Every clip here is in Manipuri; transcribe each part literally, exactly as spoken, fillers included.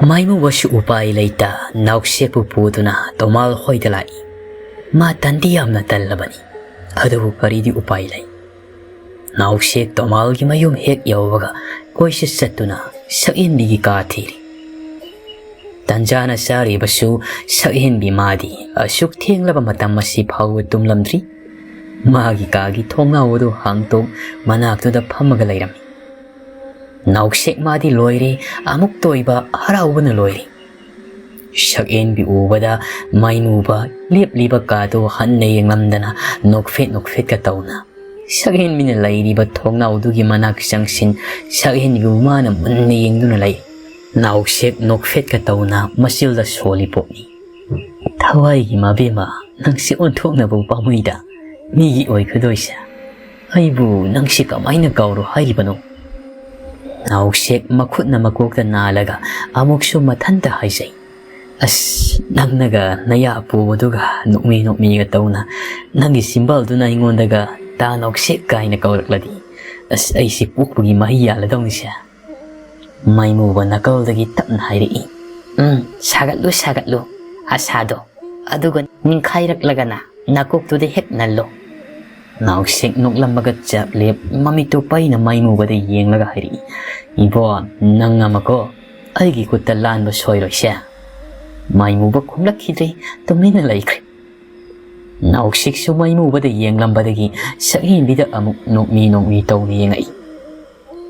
ꯃꯥꯏꯃꯨꯕꯁꯨ ꯎꯄꯥꯏ ꯂꯩꯇ ꯅꯥꯎꯁꯦꯛꯄꯨ ꯄꯨꯗꯨꯅ ꯇꯣꯃꯥꯜ ꯍꯣꯏꯗ ꯂꯥꯛꯏ꯫ ꯃꯥ ꯇꯟꯗꯤ ꯌꯥꯝꯅ ꯇꯜꯂꯕꯅꯤ, ꯑꯗꯨꯕꯨ ꯀꯔꯤꯗꯤ ꯎꯄꯥꯏ ꯂꯩ? ꯅꯥꯎꯁꯦꯛ ꯇꯣꯃꯥꯜꯒꯤ ꯃꯌꯨꯝ ꯍꯦꯛ ꯌꯧꯕꯒ ꯀꯣꯏꯆꯠ ꯆꯠꯇꯨꯅ ꯁꯛꯍꯦꯟꯕꯤꯒꯤ ꯀꯥ ꯊꯤꯔꯤ꯫ ꯇꯟꯖꯥꯅ ꯆꯥꯔꯤꯕꯁꯨ ꯁꯛꯍꯦꯟꯕꯤ ꯃꯥꯗꯤ ꯑꯁꯨꯛ ꯊꯦꯡꯂꯕ ꯃꯇꯝ ꯑꯁꯤ ꯐꯥꯎꯕ ꯇꯨꯝꯂꯝꯗ꯭ꯔꯤ꯫ ꯃꯥꯒꯤ ꯀꯥꯒꯤ ꯊꯣꯡꯅꯥꯎ ꯑꯗꯨ ꯍꯥꯡꯇꯣꯛ ꯃꯅꯥꯛꯇꯨꯗ ꯐꯝꯃꯒ ꯂꯩꯔꯝꯃꯤ꯫ ꯅꯥꯎꯁꯦꯛ ꯃꯥꯗꯤ ꯂꯣꯏꯔꯦ, ꯑꯃꯨꯛꯇ ꯑꯣꯏꯕ ꯍꯔꯥꯎꯕꯅ ꯂꯣꯏꯔꯦ꯫ ꯁꯛꯍꯦꯟꯕꯤ ꯎꯕꯗ ꯃꯥꯏꯃꯨꯕ ꯂꯦꯞꯂꯤꯕ ꯀꯥꯗꯨ ꯍꯟꯅ ꯌꯦꯡꯂꯝꯗꯅ ꯅꯣꯛꯐꯦꯠ ꯅꯣꯛꯐꯦꯠꯀ ꯇꯧꯅ ꯁꯛꯍꯦꯟꯕꯤꯅ ꯂꯩꯔꯤꯕ ꯊꯣꯡꯅꯥꯎꯗꯨꯒꯤ ꯃꯅꯥꯛ ꯆꯪꯁꯤꯟ ꯁꯛꯍꯦꯟꯕꯤꯕꯨ ꯃꯥꯅ ꯃꯨꯟꯅ ꯌꯦꯡꯗꯨꯅ ꯂꯩ꯫ ꯅꯥꯎꯁꯦꯛ ꯅꯣꯛꯐꯦꯠꯀ ꯇꯧꯅ ꯃꯆꯤꯜꯗ ꯁꯣꯜꯂꯤ ꯄꯣꯠꯅꯤ꯫ "ꯊꯋꯥꯏꯒꯤ ꯃꯕꯦꯝꯃ, ꯅꯪꯁꯤ ꯑꯣꯟꯊꯣꯛꯅꯕꯨ ꯄꯥꯝꯃꯨꯏꯗ, ꯃꯤꯒꯤ ꯑꯣꯏꯒꯗꯣꯏꯁꯦ꯫ ꯑꯩꯕꯨ ꯅꯪꯁꯤ ꯀꯃꯥꯏꯅ ꯀꯥꯎꯔꯣ ꯍꯥꯏꯔꯤꯕꯅꯣ?" ꯅꯥꯎꯁꯦꯛ ꯃꯈꯨꯠꯅ ꯃꯀꯣꯛꯇ ꯅꯥꯜꯂꯒ ꯑꯃꯨꯛꯁꯨ ꯃꯊꯟꯇ ꯍꯥꯏꯖꯩ, "ꯑꯁ, ꯅꯪꯅꯒ ꯅꯌꯥ ꯄꯨꯕꯗꯨꯒ ꯅꯣꯛꯃꯤ ꯅꯣꯛꯃꯤꯒ ꯇꯧꯅ ꯅꯪꯒꯤ ꯆꯤꯝꯕꯥꯜꯗꯨꯅ ꯑꯩꯉꯣꯟꯗꯒ ꯇꯥ ꯅꯥꯎꯁꯦꯛ ꯀꯥꯏꯅ ꯀꯧꯔꯛꯂꯗꯤ, ꯑꯁ, ꯑꯩꯁꯤ ꯄꯣꯛꯄꯒꯤ ꯃꯍꯩ ꯌꯥꯜꯂꯗꯧꯅꯤꯁꯦ"꯫ ꯃꯥꯏꯃꯨꯕ ꯅꯥꯀꯜꯗꯒꯤ ꯇꯞꯅ ꯍꯥꯏꯔꯛꯏ, "ꯎꯝ, ꯁꯥꯒꯠꯂꯨ, ꯁꯥꯒꯠꯂꯨ ꯑꯁꯥꯗꯣ, ꯑꯗꯨꯒ ꯅꯤꯡꯈꯥꯏꯔꯛꯂꯒꯅ ꯅꯥꯀꯣꯛꯇꯨꯗ ꯍꯦꯛ ꯅꯜꯂꯣ"꯫ ꯅꯥꯎꯁꯦꯛ ꯅꯣꯛꯂꯝꯃꯒ ꯆꯞ ꯂꯦꯞ ꯃꯃꯤꯠꯇꯨ ꯄꯩꯅ ꯃꯥꯏꯃꯨꯕꯗ ꯌꯦꯡꯂꯒ ꯍꯥꯏꯔꯛꯏ, "ꯏꯕꯣ, ꯅꯪ ꯑꯃꯀꯣ ꯑꯩꯒꯤ ꯈꯨꯠꯇ ꯂꯥꯟꯕ ꯁꯣꯏꯔꯣꯏꯁꯦ"꯫ ꯃꯥꯏꯃꯨꯕ ꯈꯨꯝꯂꯛꯈꯤꯗ꯭ꯔꯦ, ꯇꯨꯃꯤꯟꯅ ꯂꯩꯈ꯭ꯔꯦ꯫ ꯅꯥꯎꯁꯦꯛꯁꯨ ꯃꯥꯏꯃꯨꯕꯗ ꯌꯦꯡꯂꯝꯕꯗꯒꯤ ꯁꯛꯍꯦꯟꯕꯤꯗ ꯑꯃꯨꯛ ꯅꯣꯛꯃꯤ ꯅꯣꯛꯃꯤ ꯇꯧꯅ ꯌꯦꯡꯉꯛꯏ꯫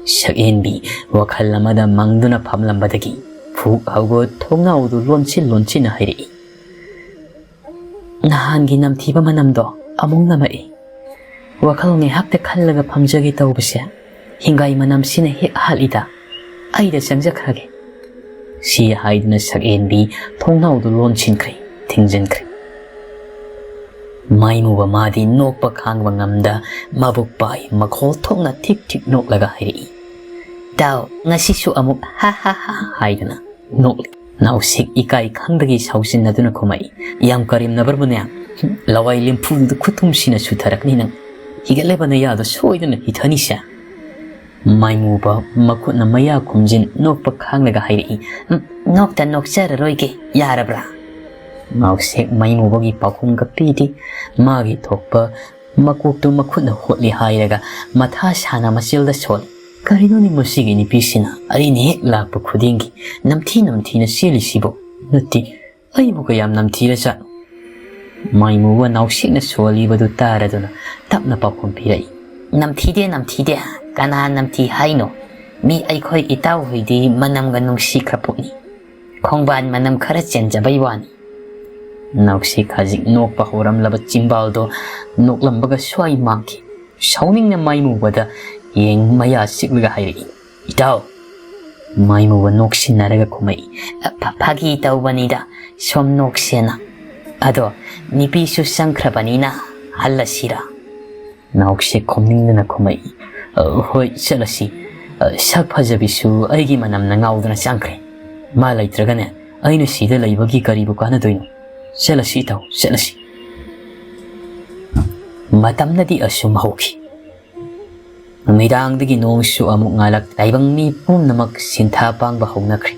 ꯁꯛꯍꯦꯟꯕꯤ ꯋꯥꯈꯜ ꯑꯃꯗ ꯃꯪꯗꯨꯅ ꯐꯝꯂꯝꯕꯗꯒꯤ ꯐꯨꯛ ꯍꯧꯒꯠ ꯊꯣꯡꯅꯥꯎꯗꯨ ꯂꯣꯟꯁꯤꯟ ꯂꯣꯟꯁꯤꯟꯅ ꯍꯥꯏꯔꯛꯏ, "ꯅꯍꯥꯟꯒꯤ ꯅꯝꯊꯤꯕ ꯃꯅꯝꯗꯣ ꯑꯃꯨꯛ ꯅꯝꯃꯛꯏ꯫ ꯋꯥꯈꯜ ꯉꯥꯏꯍꯥꯛꯇ ꯈꯜꯂꯒ ꯐꯝꯖꯒꯦ ꯇꯧꯕꯁꯦ, ꯍꯤꯡꯒꯥꯏ ꯃꯅꯝꯁꯤꯅ ꯍꯦꯛ ꯍꯥꯠꯂꯤꯗ꯫ ꯑꯩꯗ ꯆꯪꯖꯈ꯭ꯔꯒꯦ"꯫ ꯁꯤ ꯍꯥꯏꯗꯨꯅ ꯁꯛꯍꯦꯟꯕꯤ ꯊꯣꯡꯅꯥꯎꯗꯨ ꯂꯣꯟꯁꯤꯟꯈ꯭ꯔꯦ, ꯊꯤꯡꯖꯤꯟꯈ꯭ꯔꯦ꯫ ꯃꯥꯏꯃꯨꯕ ꯃꯥꯗꯤ ꯅꯣꯛꯄ ꯈꯥꯡꯕ ꯉꯝꯗ ꯃꯕꯨꯛ ꯄꯥꯏ ꯃꯈꯣꯜ ꯊꯣꯛꯅ ꯊꯤꯛ ꯊꯤꯛ ꯅꯣꯛꯂꯒ ꯍꯥꯏꯔꯛꯏ, "ꯇꯥꯎ, ꯉꯁꯤꯁꯨ ꯑꯃꯨꯛ ꯍꯥ ꯍꯥ ꯍꯥ" ꯍꯥꯏꯗꯨꯅ ꯅꯣꯛꯂꯤ꯫ ꯅꯥꯎꯁꯦꯛ ꯏꯀꯥꯏ ꯈꯪꯗꯒꯤ ꯁꯥꯎꯖꯤꯟꯅꯗꯨꯅ ꯈꯨꯝꯃꯛꯏ, "ꯌꯥꯝ ꯀꯔꯦꯝꯅꯕ꯭ꯔꯕꯅꯦ? ꯂꯋꯥꯏ ꯂꯦꯝꯐꯨꯗꯨ ꯈꯨꯠꯊꯨꯝꯁꯤꯅ ꯁꯨꯊꯔꯛꯅꯤ ꯅꯪ꯫ ꯍꯤꯒꯠꯂꯦꯕ ꯅꯌꯥꯗꯣ ꯁꯣꯏꯗꯅ ꯍꯤꯊꯅꯤꯁꯦ"꯫ ꯃꯥꯏꯃꯨꯕ ꯃꯈꯨꯠꯅ ꯃꯌꯥ ꯈꯨꯝꯖꯤꯟ ꯅꯣꯛꯄ ꯈꯥꯡꯂꯒ ꯍꯥꯏꯔꯛꯏ꯫ "ꯎꯝ, ꯅꯣꯛꯇ ꯅꯣꯛꯆꯔꯔꯣꯏꯒꯦ, ꯌꯥꯔꯕ꯭ꯔꯥ?" ꯅꯥꯎꯁꯦꯛ ꯃꯥꯏꯃꯨꯕꯒꯤ ꯄꯥꯎꯈꯨꯝꯒ ꯄꯤꯗꯦ꯫ ꯃꯥꯒꯤ ꯊꯣꯛꯄ ꯃꯀꯣꯛꯇꯨ ꯃꯈꯨꯠꯅ ꯍꯣꯠꯂꯤ ꯍꯥꯏꯔꯒ ꯃꯊꯥ ꯁꯥꯅ ꯃꯆꯤꯜꯗ ꯁꯣꯜꯂꯤ꯫ "ꯀꯔꯤꯅꯣꯅꯦ ꯃꯁꯤꯒꯤ ꯅꯨꯄꯤꯁꯤꯅ ꯑꯩꯅ ꯍꯦꯛ ꯂꯥꯛꯄ ꯈꯨꯗꯤꯡꯒꯤ ꯅꯝꯊꯤ ꯅꯝꯊꯤꯅ ꯆꯦꯜꯂꯤꯁꯤꯕꯨ? ꯅꯠꯇꯦ, ꯑꯩꯕꯨ ꯀꯌꯥꯝ ꯅꯝꯊꯤꯔꯖꯥꯠꯅꯣ?" ꯃꯥꯏꯃꯨꯕ ꯅꯥꯎꯁꯦꯛꯅ ꯁꯣꯜꯂꯤꯕꯗꯨ ꯇꯥꯔꯗꯨꯅ ꯇꯞꯅ ꯄꯥꯎꯈꯨꯝ ꯄꯤꯔꯛꯏ꯫ "ꯅꯝꯊꯤꯗꯦ, ꯅꯝꯊꯤꯗꯦ꯫ ꯀꯅꯥ ꯅꯝꯊꯤ ꯍꯥꯏꯅꯣ? ꯃꯤ ꯑꯩꯈꯣꯏ ꯏꯇꯥꯎ ꯍꯣꯏꯗꯤ ꯃꯅꯝꯒ ꯅꯨꯡꯁꯤꯈ꯭ꯔ ꯄꯣꯠꯅꯤ꯫ ꯈꯣꯡꯕꯥꯟ ꯃꯅꯝ ꯈꯔ ꯆꯦꯟꯖꯕꯩ ꯋꯥꯅꯤ꯫" ꯅꯥꯎꯁꯦꯛ ꯍꯧꯖꯤꯛ ꯅꯣꯛꯄ ꯍꯧꯔꯝꯂꯕ ꯆꯤꯝꯕꯥꯜꯗꯣ ꯅꯣꯛꯂꯝꯕꯒ ꯁ꯭ꯋꯥꯏ ꯃꯥꯡꯈꯤ꯫ ꯁꯥꯎꯅꯤꯡꯅ ꯃꯥꯏꯃꯨꯕꯗ ꯌꯦꯡ ꯃꯌꯥ ꯆꯤꯛꯂꯒ ꯍꯥꯏꯔꯛꯏ, "ꯏꯇꯥꯎ!" ꯃꯥꯏꯃꯨꯕ ꯅꯣꯛꯁꯤꯟꯅꯔꯒ ꯈꯨꯝꯃꯛꯏ, "ꯐ-, ꯐꯥꯒꯤ ꯇꯧꯕꯅꯤꯗ, ꯁꯨꯝ ꯅꯣꯛꯁꯦꯅ꯫ ꯑꯗꯣ ꯅꯨꯄꯤꯁꯨ ꯆꯪꯈ꯭ꯔꯕꯅꯤꯅ ꯍꯜꯂꯁꯤꯔꯥ?" ꯅꯥꯎꯁꯦꯛ ꯈꯨꯝꯅꯤꯡꯗꯅ ꯈꯨꯝꯃꯛꯏ, "ꯑ, ꯍꯣꯏ, ꯆꯠꯂꯁꯤ꯫ ꯑ, ꯁꯛ ꯐꯖꯕꯤꯁꯨ ꯑꯩꯒꯤ ꯃꯅꯝꯅ ꯉꯥꯎꯗꯅ ꯆꯪꯈ꯭ꯔꯦ꯫ ꯃꯥ ꯂꯩꯇ꯭ꯔꯒꯅꯦ, ꯑꯩꯅ ꯁꯤꯗ ꯂꯩꯕꯒꯤ ꯀꯔꯤꯕꯨ ꯀꯥꯟꯅꯗꯣꯏꯅꯣ? ꯆꯠꯂꯁꯤ ꯏꯇꯥꯎ, ꯆꯠꯂꯁꯤ꯫" ꯃꯇꯝꯅꯗꯤ ꯑꯁꯨꯝ ꯍꯧꯈꯤ꯫ ꯅꯨꯃꯤꯗꯥꯡꯗꯒꯤ ꯅꯣꯡꯁꯨ ꯑꯃꯨꯛ ꯉꯥꯜꯂꯛ, ꯇꯥꯏꯕꯪ ꯃꯤ ꯄꯨꯝꯅꯃꯛ ꯁꯤꯟꯊꯥ ꯄꯥꯡꯕ ꯍꯧꯅꯈ꯭ꯔꯦ꯫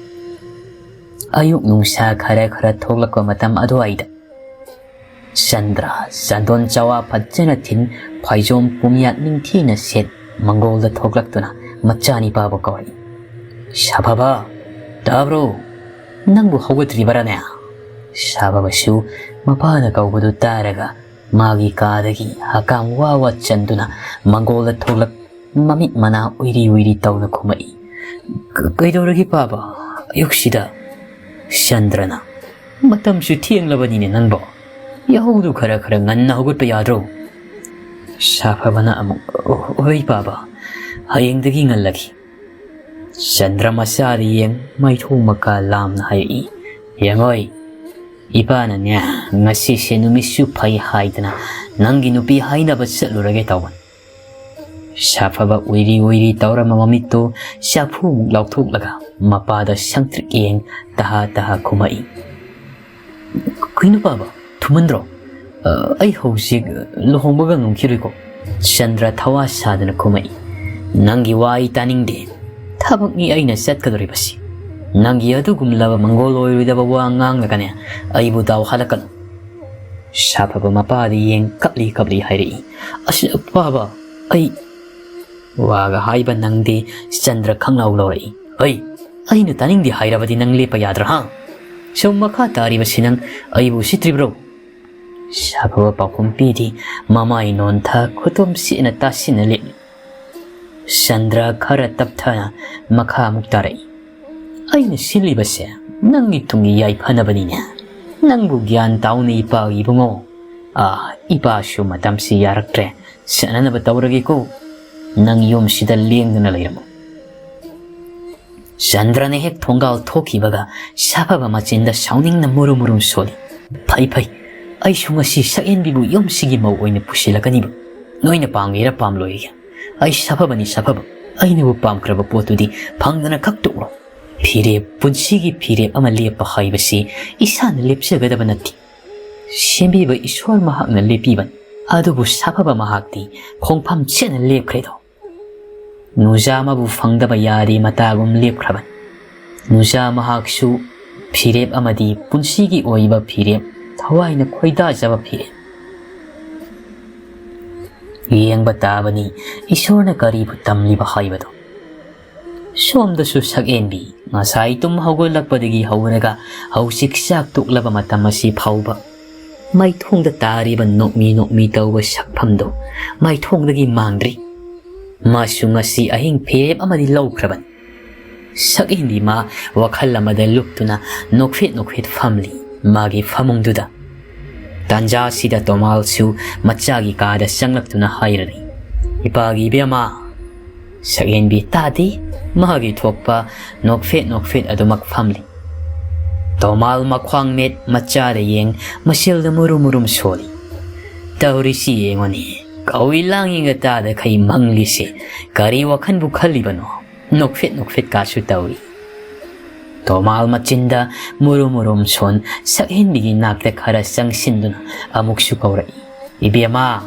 ꯑꯌꯨꯛ ꯅꯨꯡꯁꯥ ꯈꯔ ꯈꯔ ꯊꯣꯛꯂꯛꯄ ꯃꯇꯝ ꯑꯗꯨꯋꯥꯏꯗ ꯆꯟꯗ꯭ꯔ, ꯆꯟꯗꯣꯟ ꯆꯋꯥ ꯐꯖꯅ ꯊꯤꯟ, ꯐꯩꯖꯣꯝ ꯄꯨꯝꯌꯥꯠ ꯅꯤꯡꯊꯤꯅ ꯁꯦꯠ, ꯃꯪꯒꯣꯜꯗ ꯊꯣꯛꯂꯛꯇꯨꯅ ꯃꯆꯥꯅꯤꯄꯥꯕꯨ ꯀꯧꯔꯛꯏ꯫ "ꯁꯥꯐꯕ, ꯇꯥꯕ꯭ꯔꯣ? ꯅꯪꯕꯨ ꯍꯧꯒꯠꯇ꯭ꯔꯤꯕꯔꯥꯅꯦ?" ꯁꯥꯐꯕꯁꯨ ꯃꯄꯥꯅ ꯀꯧꯕꯗꯨ ꯇꯥꯔꯒ ꯃꯥꯒꯤ ꯀꯥꯗꯒꯤ ꯍꯀꯥꯝ ꯋꯥ ꯋꯥ ꯆꯟꯗꯨꯅ ꯃꯪꯒꯣꯜꯗ ꯊꯣꯛꯂꯛ, ꯃꯃꯤꯠ ꯃꯅꯥ ꯎꯏꯔꯤ ꯎꯏꯔꯤ ꯇꯧꯅ ꯈꯨꯝꯃꯛꯏ꯫ "ꯀ-, ꯀꯩꯗꯧꯔꯒꯦ ꯄꯥꯕ, ꯑꯌꯨꯛꯁꯤꯗ?" ꯆꯟꯗ꯭ꯔꯅ, "ꯃꯇꯝꯁꯨ ꯊꯦꯡꯂꯕꯅꯤꯅꯦ ꯅꯪꯕꯣ꯫ ꯌꯥꯍꯧꯗꯨ ꯈꯔ ꯈꯔ ꯉꯟꯅ ꯍꯧꯒꯠꯄ ꯌꯥꯗ꯭ꯔꯣ?" ꯁꯥꯐꯕꯅ ꯑꯃꯨꯛ, "ꯍꯣꯏ ꯄꯥꯕ, ꯍꯌꯦꯡꯗꯒꯤ ꯉꯜꯂꯒꯦ꯫" ꯆꯟꯗ꯭ꯔ ꯃꯆꯥꯗ ꯌꯦꯡ ꯃꯥꯏꯊꯣꯡ ꯃꯀꯥ ꯂꯥꯝꯅ ꯍꯥꯏꯔꯛꯏ, "ꯌꯦꯡꯉꯣꯏ, ꯏꯄꯥꯅꯅꯦ ꯉꯁꯤꯁꯦ ꯅꯨꯃꯤꯠꯁꯨ ꯐꯩ ꯍꯥꯏꯗꯅ ꯅꯪꯒꯤ ꯅꯨꯄꯤ ꯍꯥꯏꯅꯕ ꯆꯠꯂꯨꯔꯒꯦ ꯇꯧꯕꯅꯤ꯫" ꯁꯥꯐꯕ ꯎꯏꯔꯤ ꯎꯏꯔꯤ ꯇꯧꯔꯝꯕ ꯃꯃꯤꯠꯇꯨ ꯆꯥꯐꯨꯃꯨꯛ ꯂꯥꯎꯊꯣꯛꯂꯒ ꯃꯄꯥꯗ ꯁꯪꯇ꯭ꯔꯤꯛ ꯌꯦꯡ ꯇꯍꯥ ꯇꯍꯥ ꯈꯨꯝꯃꯛꯏ, "ꯀꯩꯅꯣ ꯄꯥꯕ, ꯊꯨꯃꯟꯗ꯭ꯔꯣ? ꯑ, ꯑꯩ ꯍꯧꯖꯤꯛ ꯂꯨꯍꯣꯡꯕꯒ ꯉꯝꯈꯤꯔꯣꯏꯀꯣ꯫" ꯆꯟꯗ꯭ꯔ ꯊꯋꯥ ꯁꯥꯗꯅ ꯈꯨꯝꯃꯛꯏ, "ꯅꯪꯒꯤ ꯋꯥ ꯑꯩ ꯇꯥꯅꯤꯡꯗꯦ꯫ ꯊꯕꯛꯅꯤ ꯑꯩꯅ ꯆꯠꯀꯗꯧꯔꯤꯕꯁꯤ꯫ ꯅꯪꯒꯤ ꯑꯗꯨꯒꯨꯝꯂꯕ ꯃꯪꯒꯣꯜ ꯑꯣꯏꯔꯣꯏꯗꯕ ꯋꯥ ꯉꯥꯡꯂꯒꯅꯦ ꯑꯩꯕꯨ ꯗꯥꯎ ꯍꯥꯠꯂꯛꯀꯅꯨ꯫" ꯁꯥꯐꯕ ꯃꯄꯥꯗꯤ ꯌꯦꯡ ꯀꯞꯂꯤ ꯀꯞꯂꯤ ꯍꯥꯏꯔꯛꯏ, "ꯑꯁ, ꯄꯥꯕ, ꯑꯩ..." ꯋꯥꯒ ꯍꯥꯏꯕ ꯅꯪꯗꯦ꯫ ꯆꯟꯗ꯭ꯔ ꯈꯪꯂꯥꯎ ꯂꯥꯎꯔꯛꯏ, "ꯍꯩ, ꯑꯩꯅ ꯇꯥꯅꯤꯡꯗꯦ ꯍꯥꯏꯔꯕꯗꯤ ꯅꯪ ꯂꯦꯞꯄ ꯌꯥꯗ꯭ꯔꯥ, ꯍꯥ? ꯁꯨꯝ ꯃꯈꯥ ꯇꯥꯔꯤꯕꯁꯤ ꯅꯪ ꯑꯩꯕꯨ ꯎꯁꯤꯠꯇ꯭ꯔꯤꯕ꯭ꯔꯣ?" ꯁꯥꯐꯕ ꯄꯥꯎꯈꯨꯝ ꯄꯤꯗꯦ꯫ ꯃꯃꯥꯏ ꯅꯣꯟꯊ ꯈꯨꯇꯨꯝ ꯁꯦꯠꯅ ꯇꯥꯁꯤꯟꯅ ꯂꯦꯞꯂꯤ꯫ ꯆꯟꯗ꯭ꯔ ꯈꯔ ꯇꯞꯊꯅ ꯃꯈꯥ ꯑꯃꯨꯛ ꯇꯥꯔꯛꯏ, "ꯑꯩꯅ ꯁꯤꯜꯂꯤꯕꯁꯦ ꯅꯪꯒꯤ ꯇꯨꯡꯒꯤ ꯌꯥꯏꯐꯅꯕꯅꯤꯅꯦ꯫ ꯅꯪꯕꯨ ꯒ꯭ꯌꯥꯟ ꯇꯥꯎꯅ ꯏꯄꯥꯒꯤ ꯏꯕꯨꯡꯉꯣ꯫ ꯑꯥ, ꯏꯄꯥꯁꯨ ꯃꯇꯝꯁꯤ ꯌꯥꯔꯛꯇ꯭ꯔꯦ꯫ ꯁꯥꯟꯅꯅꯕ ꯇꯧꯔꯒꯦꯀꯣ꯫ ꯅꯪ ꯌꯨꯝꯁꯤꯗ ꯂꯦꯡꯗꯅ ꯂꯩꯔꯝꯃꯨ꯫" ꯆꯟꯗ꯭ꯔꯅ ꯍꯦꯛ ꯊꯣꯡꯒꯥꯜ ꯊꯣꯛꯈꯤꯕꯒ ꯁꯥꯐꯕ ꯃꯆꯤꯟꯗ ꯁꯥꯎꯅꯤꯡꯅ ꯃꯨꯔꯨꯝ ꯃꯨꯔꯨꯝ ꯁꯣꯜꯂꯤ꯫ "ꯐꯩ, ꯐꯩ, ꯑꯩꯁꯨ ꯉꯁꯤ ꯁꯛꯍꯦꯟꯕꯤꯕꯨ ꯌꯨꯝꯁꯤꯒꯤ ꯃꯧ ꯑꯣꯏꯅ ꯄꯨꯁꯤꯜꯂꯛꯀꯅꯤꯕ꯫ ꯅꯣꯏꯅ ꯄꯥꯝꯒꯦꯔꯥ ꯄꯥꯝꯂꯣꯏꯒꯦ, ꯑꯩ ꯁꯥꯐꯕꯅꯤ, ꯁꯥꯐꯕ꯫ ꯑꯩꯅꯕꯨ ꯄꯥꯝꯈ꯭ꯔꯕ ꯄꯣꯠꯇꯨꯗꯤ ꯐꯪꯗꯅ ꯈꯛ ꯇꯣꯛꯂꯣꯏ꯫ ꯐꯤꯔꯦꯞ, ꯄꯨꯟꯁꯤꯒꯤ ꯐꯤꯔꯦꯞ ꯑꯃ ꯂꯦꯞꯄ ꯍꯥꯏꯕꯁꯤ ꯏꯁꯥꯅ ꯂꯦꯞꯆꯒꯗꯕ ꯅꯠꯇꯦ꯫ ꯁꯦꯝꯕꯤꯕ ꯏꯁꯣꯔ ꯃꯍꯥꯛꯅ ꯂꯦꯞꯄꯤꯕꯅꯤ꯫ ꯑꯗꯨꯕꯨ ꯁꯥꯐꯕ ꯃꯍꯥꯛꯇꯤ ꯈꯣꯡꯐꯝ ꯆꯦꯠꯅ ꯂꯦꯞꯈ꯭ꯔꯦꯗꯣ꯫ ꯅꯨꯖꯥ ꯑꯃꯕꯨ ꯐꯪꯗꯕ ꯌꯥꯗꯦ ꯃꯇꯥꯒꯨꯝ ꯂꯦꯞꯈ꯭ꯔꯕꯅꯤ꯫ ꯅꯨꯖꯥ ꯃꯍꯥꯛꯁꯨ ꯐꯤꯔꯦꯞ ꯑꯃꯗꯤ ꯄꯨꯟꯁꯤꯒꯤ ꯑꯣꯏꯕ ꯐꯤꯔꯦꯞ, ꯊꯋꯥꯏꯅ ꯈꯣꯏꯗꯥꯖꯕ ꯐꯤꯔꯦꯞ꯫ ꯌꯦꯡꯕ ꯇꯥꯕꯅꯤ ꯏꯁꯣꯔꯅ ꯀꯔꯤꯕꯨ ꯇꯝꯂꯤꯕ ꯍꯥꯏꯕꯗꯨ꯫ ꯁꯣꯝꯗꯁꯨ ꯁꯛꯍꯦꯟꯕꯤ ꯉꯁꯥꯏ ꯇꯨꯝ ꯍꯧꯒꯠꯂꯛꯄꯗꯒꯤ ꯍꯧꯔꯒ ꯍꯧꯖꯤꯛ ꯆꯥꯛ ꯇꯣꯛꯂꯕ ꯃꯇꯝ ꯑꯁꯤ ꯐꯥꯎꯕ ꯃꯥꯏꯊꯣꯡꯗ ꯇꯥꯔꯤꯕ ꯅꯣꯛꯃꯤ ꯅꯣꯛꯃꯤ ꯇꯧꯕ ꯁꯛꯐꯝꯗꯨ ꯃꯥꯏꯊꯣꯡꯗꯒꯤ ꯃꯥꯡꯗ꯭ꯔꯤ꯫ ꯃꯥꯁꯨ ꯉꯁꯤ ꯑꯍꯤꯡ ꯐꯤꯔꯦꯞ ꯑꯃꯗꯤ ꯂꯧꯈ꯭ꯔꯕꯅꯤ꯫ ꯁꯛꯍꯦꯟꯕꯤ ꯃꯥ ꯋꯥꯈꯜ ꯑꯃꯗ ꯂꯨꯞꯇꯨꯅ ꯅꯣꯛꯐꯦꯠ ꯅꯣꯛꯐꯦꯠ ꯐꯝꯂꯤ ꯃꯥꯒꯤ ꯐꯃꯨꯡꯗꯨꯗ꯫ ꯇꯥꯟꯖꯥꯁꯤꯗ ꯇꯣꯃꯥꯜꯁꯨ ꯃꯆꯥꯒꯤ ꯀꯥꯗ ꯆꯪꯂꯛꯇꯨꯅ ꯍꯥꯏꯔꯔꯤ, "ꯏꯄꯥꯒꯤ ꯏꯕꯦꯝꯃ!" ꯁꯛꯍꯦꯟꯕꯤ ꯇꯥꯗꯦ꯫ ꯃꯥꯒꯤ ꯊꯣꯛꯄ ꯅꯣꯛꯐꯦꯠ ꯅꯣꯛꯐꯦꯠ ꯑꯗꯨꯃꯛ ꯐꯝꯂꯤ꯫ ꯇꯣꯃꯥꯜ ꯃꯈ꯭ꯋꯥꯡ ꯃꯦꯠ ꯃꯆꯥꯗ ꯌꯦꯡ ꯃꯁꯦꯜꯗ ꯃꯨꯔꯨꯝ ꯃꯨꯔꯨꯝ ꯁꯣꯜꯂꯤ꯫ "ꯇꯧꯔꯤꯁꯤ ꯌꯦꯡꯉꯨꯅꯦ, ꯀꯧꯏ ꯂꯥꯡꯉꯤꯒ ꯇꯥꯗꯈꯩ ꯃꯪꯂꯤꯁꯦ ꯀꯔꯤ ꯋꯥꯈꯟꯕꯨ ꯈꯜꯂꯤꯕꯅꯣ? ꯅꯣꯛꯐꯦꯠ ꯅꯣꯛꯐꯦꯠ ꯀꯥꯁꯨ ꯇꯧꯏ꯫" ꯇꯣꯃꯥꯜ ꯃꯆꯤꯟꯗ ꯃꯨꯔꯨꯝ ꯃꯨꯔꯨꯝ ꯁꯣꯟ ꯁꯛꯍꯦꯟꯕꯤꯒꯤ ꯅꯥꯛꯇ ꯈꯔ ꯆꯪꯁꯤꯟꯗꯨꯅ ꯑꯃꯨꯛꯁꯨ ꯀꯧꯔꯛꯏ, "ꯏꯕꯦꯝꯃ,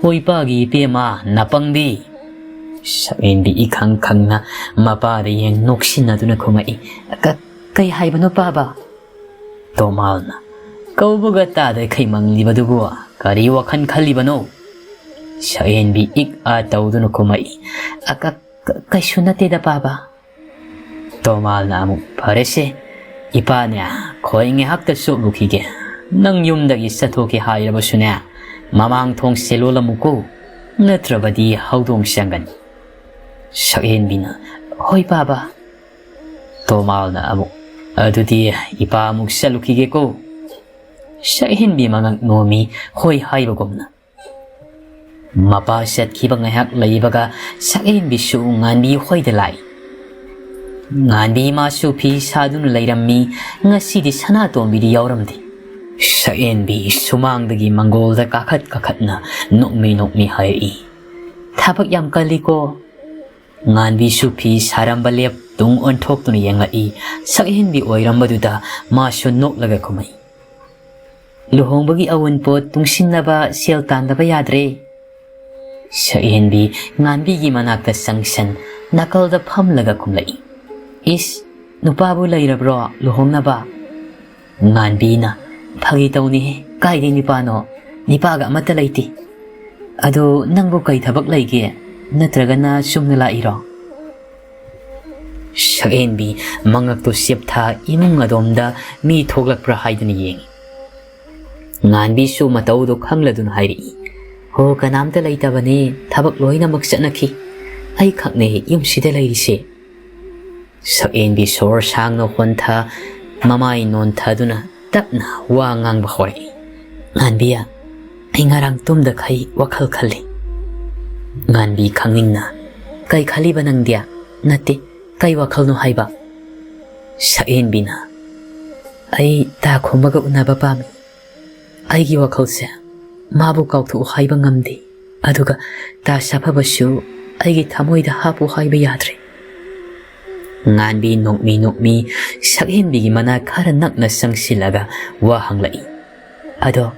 ꯍꯣꯏ ꯏꯄꯥꯒꯤ ꯏꯕꯦꯝꯃ, ꯅꯥꯄꯪꯕꯤ!" ꯁꯛꯍꯦꯟꯕꯤ ꯏꯈꯪ ꯈꯪꯅ ꯃꯄꯥꯗ ꯌꯦꯡ ꯅꯣꯛꯁꯤꯟꯅꯗꯨꯅ ꯈꯨꯝꯃꯛꯏ꯫ "ꯀ-, ꯀꯩ ꯍꯥꯏꯕꯅꯣ ꯄꯥꯕ?" ꯇꯣꯃꯥꯜꯅ, "ꯀꯧꯕꯒ ꯇꯥꯗ ꯈꯩ ꯃꯪꯂꯤꯕꯗꯨꯕꯨ ꯀꯔꯤ ꯋꯥꯈꯜ ꯈꯜꯂꯤꯕꯅꯣ?" ꯁꯛꯍꯦꯟꯕꯤ ꯏꯛ ꯑ ꯇꯧꯗꯨꯅ ꯈꯨꯝꯃꯛꯏ꯫ "ꯑ, ꯀ-, ꯀ-, ꯀꯩꯁꯨ ꯅꯠꯇꯦꯗ ꯄꯥꯕ꯫" ꯇꯣꯃꯥꯜꯅ ꯑꯃꯨꯛ, "ꯐꯔꯦꯁꯦ, ꯏꯄꯥꯅꯦ ꯈꯣꯏ ꯉꯥꯏꯍꯥꯛꯇ ꯆꯣꯠꯂꯨꯈꯤꯒꯦ꯫ ꯅꯪ ꯌꯨꯝꯗꯒꯤ ꯆꯠꯊꯣꯛꯀꯦ ꯍꯥꯏꯔꯕꯁꯨꯅꯦ, ꯃꯃꯥꯡ ꯊꯣꯡꯁꯦ ꯂꯣꯜꯂꯝꯃꯨꯀꯣ, ꯅꯠꯇ꯭ꯔꯕꯗꯤ ꯍꯧꯗꯣꯡ ꯆꯪꯒꯅꯤ꯫" ꯁꯛꯍꯦꯟꯕꯤꯅ, "ꯍꯣꯏ ꯄꯥꯕ꯫" ꯇꯣꯃꯥꯜꯅ ꯑꯃꯨꯛ, "ꯑꯗꯨꯗꯤ ꯏꯄꯥ ꯑꯃꯨꯛ ꯆꯠꯂꯨꯈꯤꯒꯦꯀꯣ꯫" ꯁꯛꯍꯦꯟꯕꯤ ꯃꯉꯛ ꯅꯣꯝꯃꯤ, ꯍꯣꯏ ꯍꯥꯏꯕꯒꯨꯝꯅ꯫ ꯃꯄꯥ ꯆꯠꯈꯤꯕ ꯉꯥꯏꯍꯥꯛ ꯂꯩꯕꯒ ꯁꯛꯍꯦꯟꯕꯤꯁꯨ ꯉꯥꯟꯕꯤ ꯍꯣꯏꯗ ꯂꯥꯛꯏ꯫ ꯉꯥꯟꯕꯤ ꯃꯥꯁꯨ ꯐꯤ ꯁꯥꯗꯨꯅ ꯂꯩꯔꯝꯃꯤ꯫ ꯉꯁꯤꯗꯤ ꯁꯅꯥꯇꯣꯝꯕꯤꯗꯤ ꯌꯥꯎꯔꯝꯗꯦ꯫ ꯁꯛꯍꯦꯟꯕꯤ ꯁꯨꯃꯥꯡꯗꯒꯤ ꯃꯪꯒꯣꯜꯗ ꯀꯥꯈꯠ ꯀꯥꯈꯠꯅ ꯅꯣꯛꯃꯤ ꯅꯣꯛꯃꯤ ꯍꯥꯏꯔꯛꯏ, "ꯊꯕꯛ ꯌꯥꯝ ꯀꯜꯂꯤꯀꯣ?" ꯉꯥꯟꯕꯤꯁꯨ ꯐꯤ ꯁꯥꯔꯝꯕ ꯂꯦꯞ ꯇꯨꯡ ꯑꯣꯟꯊꯣꯛꯇꯨꯅ ꯌꯦꯡꯂꯛꯏ꯫ ꯁꯛꯍꯦꯟꯕꯤ ꯑꯣꯏꯔꯝꯕꯗꯨꯗ ꯃꯥꯁꯨ ꯅꯣꯛꯂꯒ ꯈꯨꯝꯃꯛꯏ, "ꯂꯨꯍꯣꯡꯕꯒꯤ ꯑꯋꯨꯟꯄꯣꯠ ꯇꯨꯡꯁꯤꯟꯅꯕ ꯁꯦꯜ ꯇꯥꯟꯗꯕ ꯌꯥꯗ꯭ꯔꯦ꯫" ꯁꯛꯍꯦꯟꯕꯤ ꯉꯥꯟꯕꯤꯒꯤ ꯃꯅꯥꯛꯇ ꯆꯪꯁꯟ ꯅꯥꯀꯜꯗ ꯐꯝꯂꯒ ꯈꯨꯝꯂꯛꯏ, "ꯏꯁ, ꯅꯨꯄꯥꯕꯨ ꯂꯩꯔꯕ꯭ꯔꯣ ꯂꯨꯍꯣꯡꯅꯕ?" ꯉꯥꯟꯕꯤꯅ, "ꯐꯥꯒꯤ ꯇꯧꯅꯤꯍꯦ, ꯀꯥꯏꯗꯩ ꯅꯨꯄꯥꯅꯣ? ꯅꯨꯄꯥꯒ ꯑꯃꯠꯇ ꯂꯩꯇꯦ꯫ ꯑꯗꯣ ꯅꯪꯕꯨ ꯀꯩ ꯊꯕꯛ ꯂꯩꯒꯦ? ꯅꯠꯇ꯭ꯔꯒꯅ ꯆꯨꯝꯅ ꯂꯥꯛꯏꯔꯣ?" ꯁꯛꯍꯦꯟꯕꯤ ꯃꯉꯛꯇꯨ ꯆꯦꯞꯊꯥ ꯏꯃꯨꯡ ꯑꯗꯣꯝꯗ ꯃꯤ ꯊꯣꯛꯂꯛꯄ꯭ꯔꯥ ꯍꯥꯏꯗꯨꯅ ꯌꯦꯡꯏ꯫ ꯉꯥꯟꯕꯤꯁꯨ ꯃꯇꯧꯗꯨ ꯈꯪꯂꯗꯨꯅ ꯍꯥꯏꯔꯛꯏ, "ꯍꯣ, ꯀꯅꯥꯝꯇ ꯂꯩꯇꯕꯅꯦ, ꯊꯕꯛ ꯂꯣꯏꯅꯃꯛ ꯆꯠꯅꯈꯤ꯫ ꯑꯩ ꯈꯛꯅꯦ ꯌꯨꯝꯁꯤꯗ ꯂꯩꯔꯤꯁꯦ꯫" ꯁꯛꯍꯦꯟꯕꯤ ꯁꯣꯔ ꯁꯥꯡꯅ ꯍꯣꯟꯊ, ꯃꯃꯥꯏ ꯅꯣꯟꯊꯗꯨꯅ ꯇꯞꯅ ꯋꯥ ꯉꯥꯡꯕ ꯍꯧꯔꯛꯏ, "ꯉꯥꯟꯕꯤ, ꯑꯩ ꯉꯔꯥꯡ ꯇꯨꯝꯗꯈꯩ ꯋꯥꯈꯜ ꯈꯜꯂꯤ꯫" ꯉꯥꯟꯕꯤ ꯈꯪꯅꯤꯡꯅ, "ꯀꯩ ꯈꯜꯂꯤꯕ ꯅꯪꯗꯤ? ꯅꯠꯇꯦ, ꯀꯩ ꯋꯥꯈꯜꯅꯣ ꯍꯥꯏꯕ?" ꯁꯛꯍꯦꯟꯕꯤꯅ, "ꯑꯩ ꯇꯥ ꯈꯣꯝꯕꯒ ꯎꯅꯕ ꯄꯥꯝꯃꯤ꯫ ꯑꯩꯒꯤ ꯋꯥꯈꯜꯁꯦ ꯃꯥꯕꯨ ꯀꯥꯎꯊꯣꯛꯎ ꯍꯥꯏꯕ ꯉꯝꯗꯦ, ꯑꯗꯨꯒ ꯇꯥ ꯁꯥꯐꯕꯁꯨ ꯑꯩꯒꯤ ꯊꯃꯣꯏꯗ ꯍꯥꯞꯄꯨ ꯍꯥꯏꯕ ꯌꯥꯗ꯭ꯔꯦ꯫" ꯉꯥꯟꯕꯤ ꯅꯣꯛꯃꯤ ꯅꯣꯛꯃꯤ ꯁꯛꯍꯦꯟꯕꯤꯒꯤ ꯃꯅꯥꯛ ꯈꯔ ꯅꯛꯅ ꯆꯪꯁꯤꯜꯂꯒ ꯋꯥ ꯍꯪꯂꯛꯏ, "ꯑꯗꯣ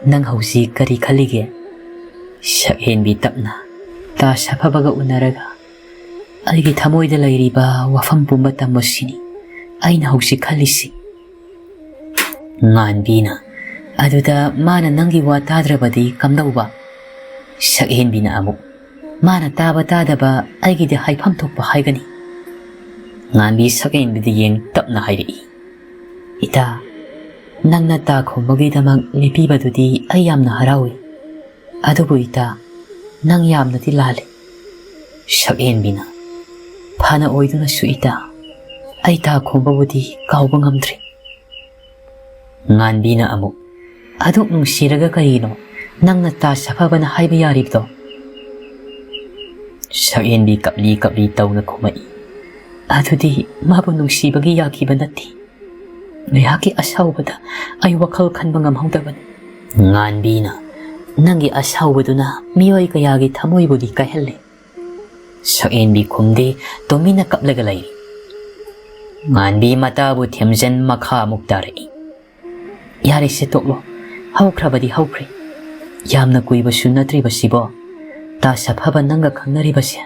ꯅꯪ ꯍꯧꯖꯤꯛ ꯀꯔꯤ ꯈꯜꯂꯤꯒꯦ?" ꯁꯛꯍꯦꯟꯕꯤ ꯇꯞꯅ, ꯇꯥꯖ ꯑꯐꯕꯒ ꯎꯅꯔꯒ ꯑꯩꯒꯤ ꯊꯃꯣꯏꯗ ꯂꯩꯔꯤꯕ ꯋꯥꯐꯝ ꯄꯨꯝꯕ ꯇꯝꯕꯁꯤꯅꯤ ꯑꯩꯅ ꯍꯧꯖꯤꯛ ꯈꯜꯂꯤꯁꯤ꯫ ꯉꯥꯟꯕꯤꯅ, ꯑꯗꯨꯗ ꯃꯥꯅ ꯅꯪꯒꯤ ꯋꯥ ꯇꯥꯗ꯭ꯔꯕꯗꯤ ꯀꯝꯗꯧꯕ? ꯁꯛꯍꯦꯟꯕꯤꯅ ꯑꯃꯨꯛ, ꯃꯥꯅ ꯇꯥꯕ ꯇꯥꯗꯕ ꯑꯩꯒꯤꯗꯤ ꯍꯥꯏꯐꯝ ꯊꯣꯛꯄ ꯍꯥꯏꯒꯅꯤ꯫ ꯉꯥꯟꯕꯤ ꯁꯛꯍꯦꯟꯕꯤꯗ ꯌꯦꯡ ꯇꯞꯅ ꯍꯥꯏꯔꯛꯏ, ꯏꯇꯥ, ꯅꯪꯅ ꯇꯥ ꯈꯨꯝꯕꯒꯤꯗꯃꯛ ꯂꯦꯞꯄꯤꯕꯗꯨꯗꯤ ꯑꯩ ꯌꯥꯝꯅ ꯍꯔꯥꯎꯏ꯫ ꯑꯗꯨꯕꯨ ꯏꯇꯥ, ꯅꯪ ꯌꯥꯝꯅꯗꯤ ꯂꯥꯜꯂꯤ꯫ ꯁꯛꯍꯦꯟꯕꯤꯅ, ꯐꯅ ꯑꯣꯏꯗꯨꯅꯁꯨ ꯏꯇꯥ, ꯑꯩ ꯇꯥ ꯈꯨꯝꯕꯕꯨꯗꯤ ꯀꯥꯎꯕ ꯉꯝꯗ꯭ꯔꯤ꯫ ꯉꯥꯟꯕꯤꯅ ꯑꯃꯨꯛ, ꯑꯗꯨꯛ ꯅꯨꯡꯁꯤꯔꯒ ꯀꯔꯤꯒꯤꯅꯣ ꯅꯪꯅ ꯇꯥꯖ ꯑꯐꯕꯅ ꯍꯥꯏꯕ ꯌꯥꯔꯤꯕꯗꯣ? ꯁꯛꯍꯦꯟꯕꯤ ꯀꯞꯂꯤ ꯀꯞꯂꯤ ꯇꯧꯅ ꯈꯨꯝꯃꯛꯏ, ꯑꯗꯨꯗꯤ ꯃꯥꯕꯨ ꯅꯨꯡꯁꯤꯕꯒꯤ ꯌꯥꯈꯤꯕ ꯅꯠꯇꯦ꯫ ꯉꯥꯏꯍꯥꯛꯀꯤ ꯑꯁꯥꯎꯕꯗ ꯑꯩ ꯋꯥꯈꯜ ꯈꯟꯕ ꯉꯝꯍꯧꯗꯕꯅꯤ꯫ ꯉꯥꯟꯕꯤꯅ, ꯅꯪꯒꯤ ꯑꯁꯥꯎꯕꯗꯨꯅ ꯃꯤꯑꯣꯏ ꯀꯌꯥꯒꯤ ꯊꯃꯣꯏꯕꯨꯗꯤ ꯀꯥꯏꯍꯜꯂꯦ꯫ ꯁꯛꯍꯦꯟꯕꯤ ꯈꯨꯝꯗꯦ, ꯇꯨꯃꯤꯟꯅ ꯀꯞꯂꯒ ꯂꯩꯔꯤ꯫ ꯉꯥꯟꯕꯤ ꯃꯇꯥꯕꯨ ꯊꯦꯝꯖꯟ ꯃꯈꯥ ꯑꯃꯨꯛ ꯇꯥꯔꯛꯏ, ꯌꯥꯔꯦꯁꯦ, ꯇꯣꯛꯂꯣ꯫ ꯍꯧꯈ꯭ꯔꯕꯗꯤ ꯍꯧꯈ꯭ꯔꯦ꯫ ꯌꯥꯝꯅ ꯀꯨꯏꯕꯁꯨ ꯅꯠꯇ꯭ꯔꯤꯕꯁꯤꯕꯣ꯫ ꯇꯥꯖ ꯑꯐꯕ ꯅꯪꯒ ꯈꯪꯅꯔꯤꯕꯁꯦ꯫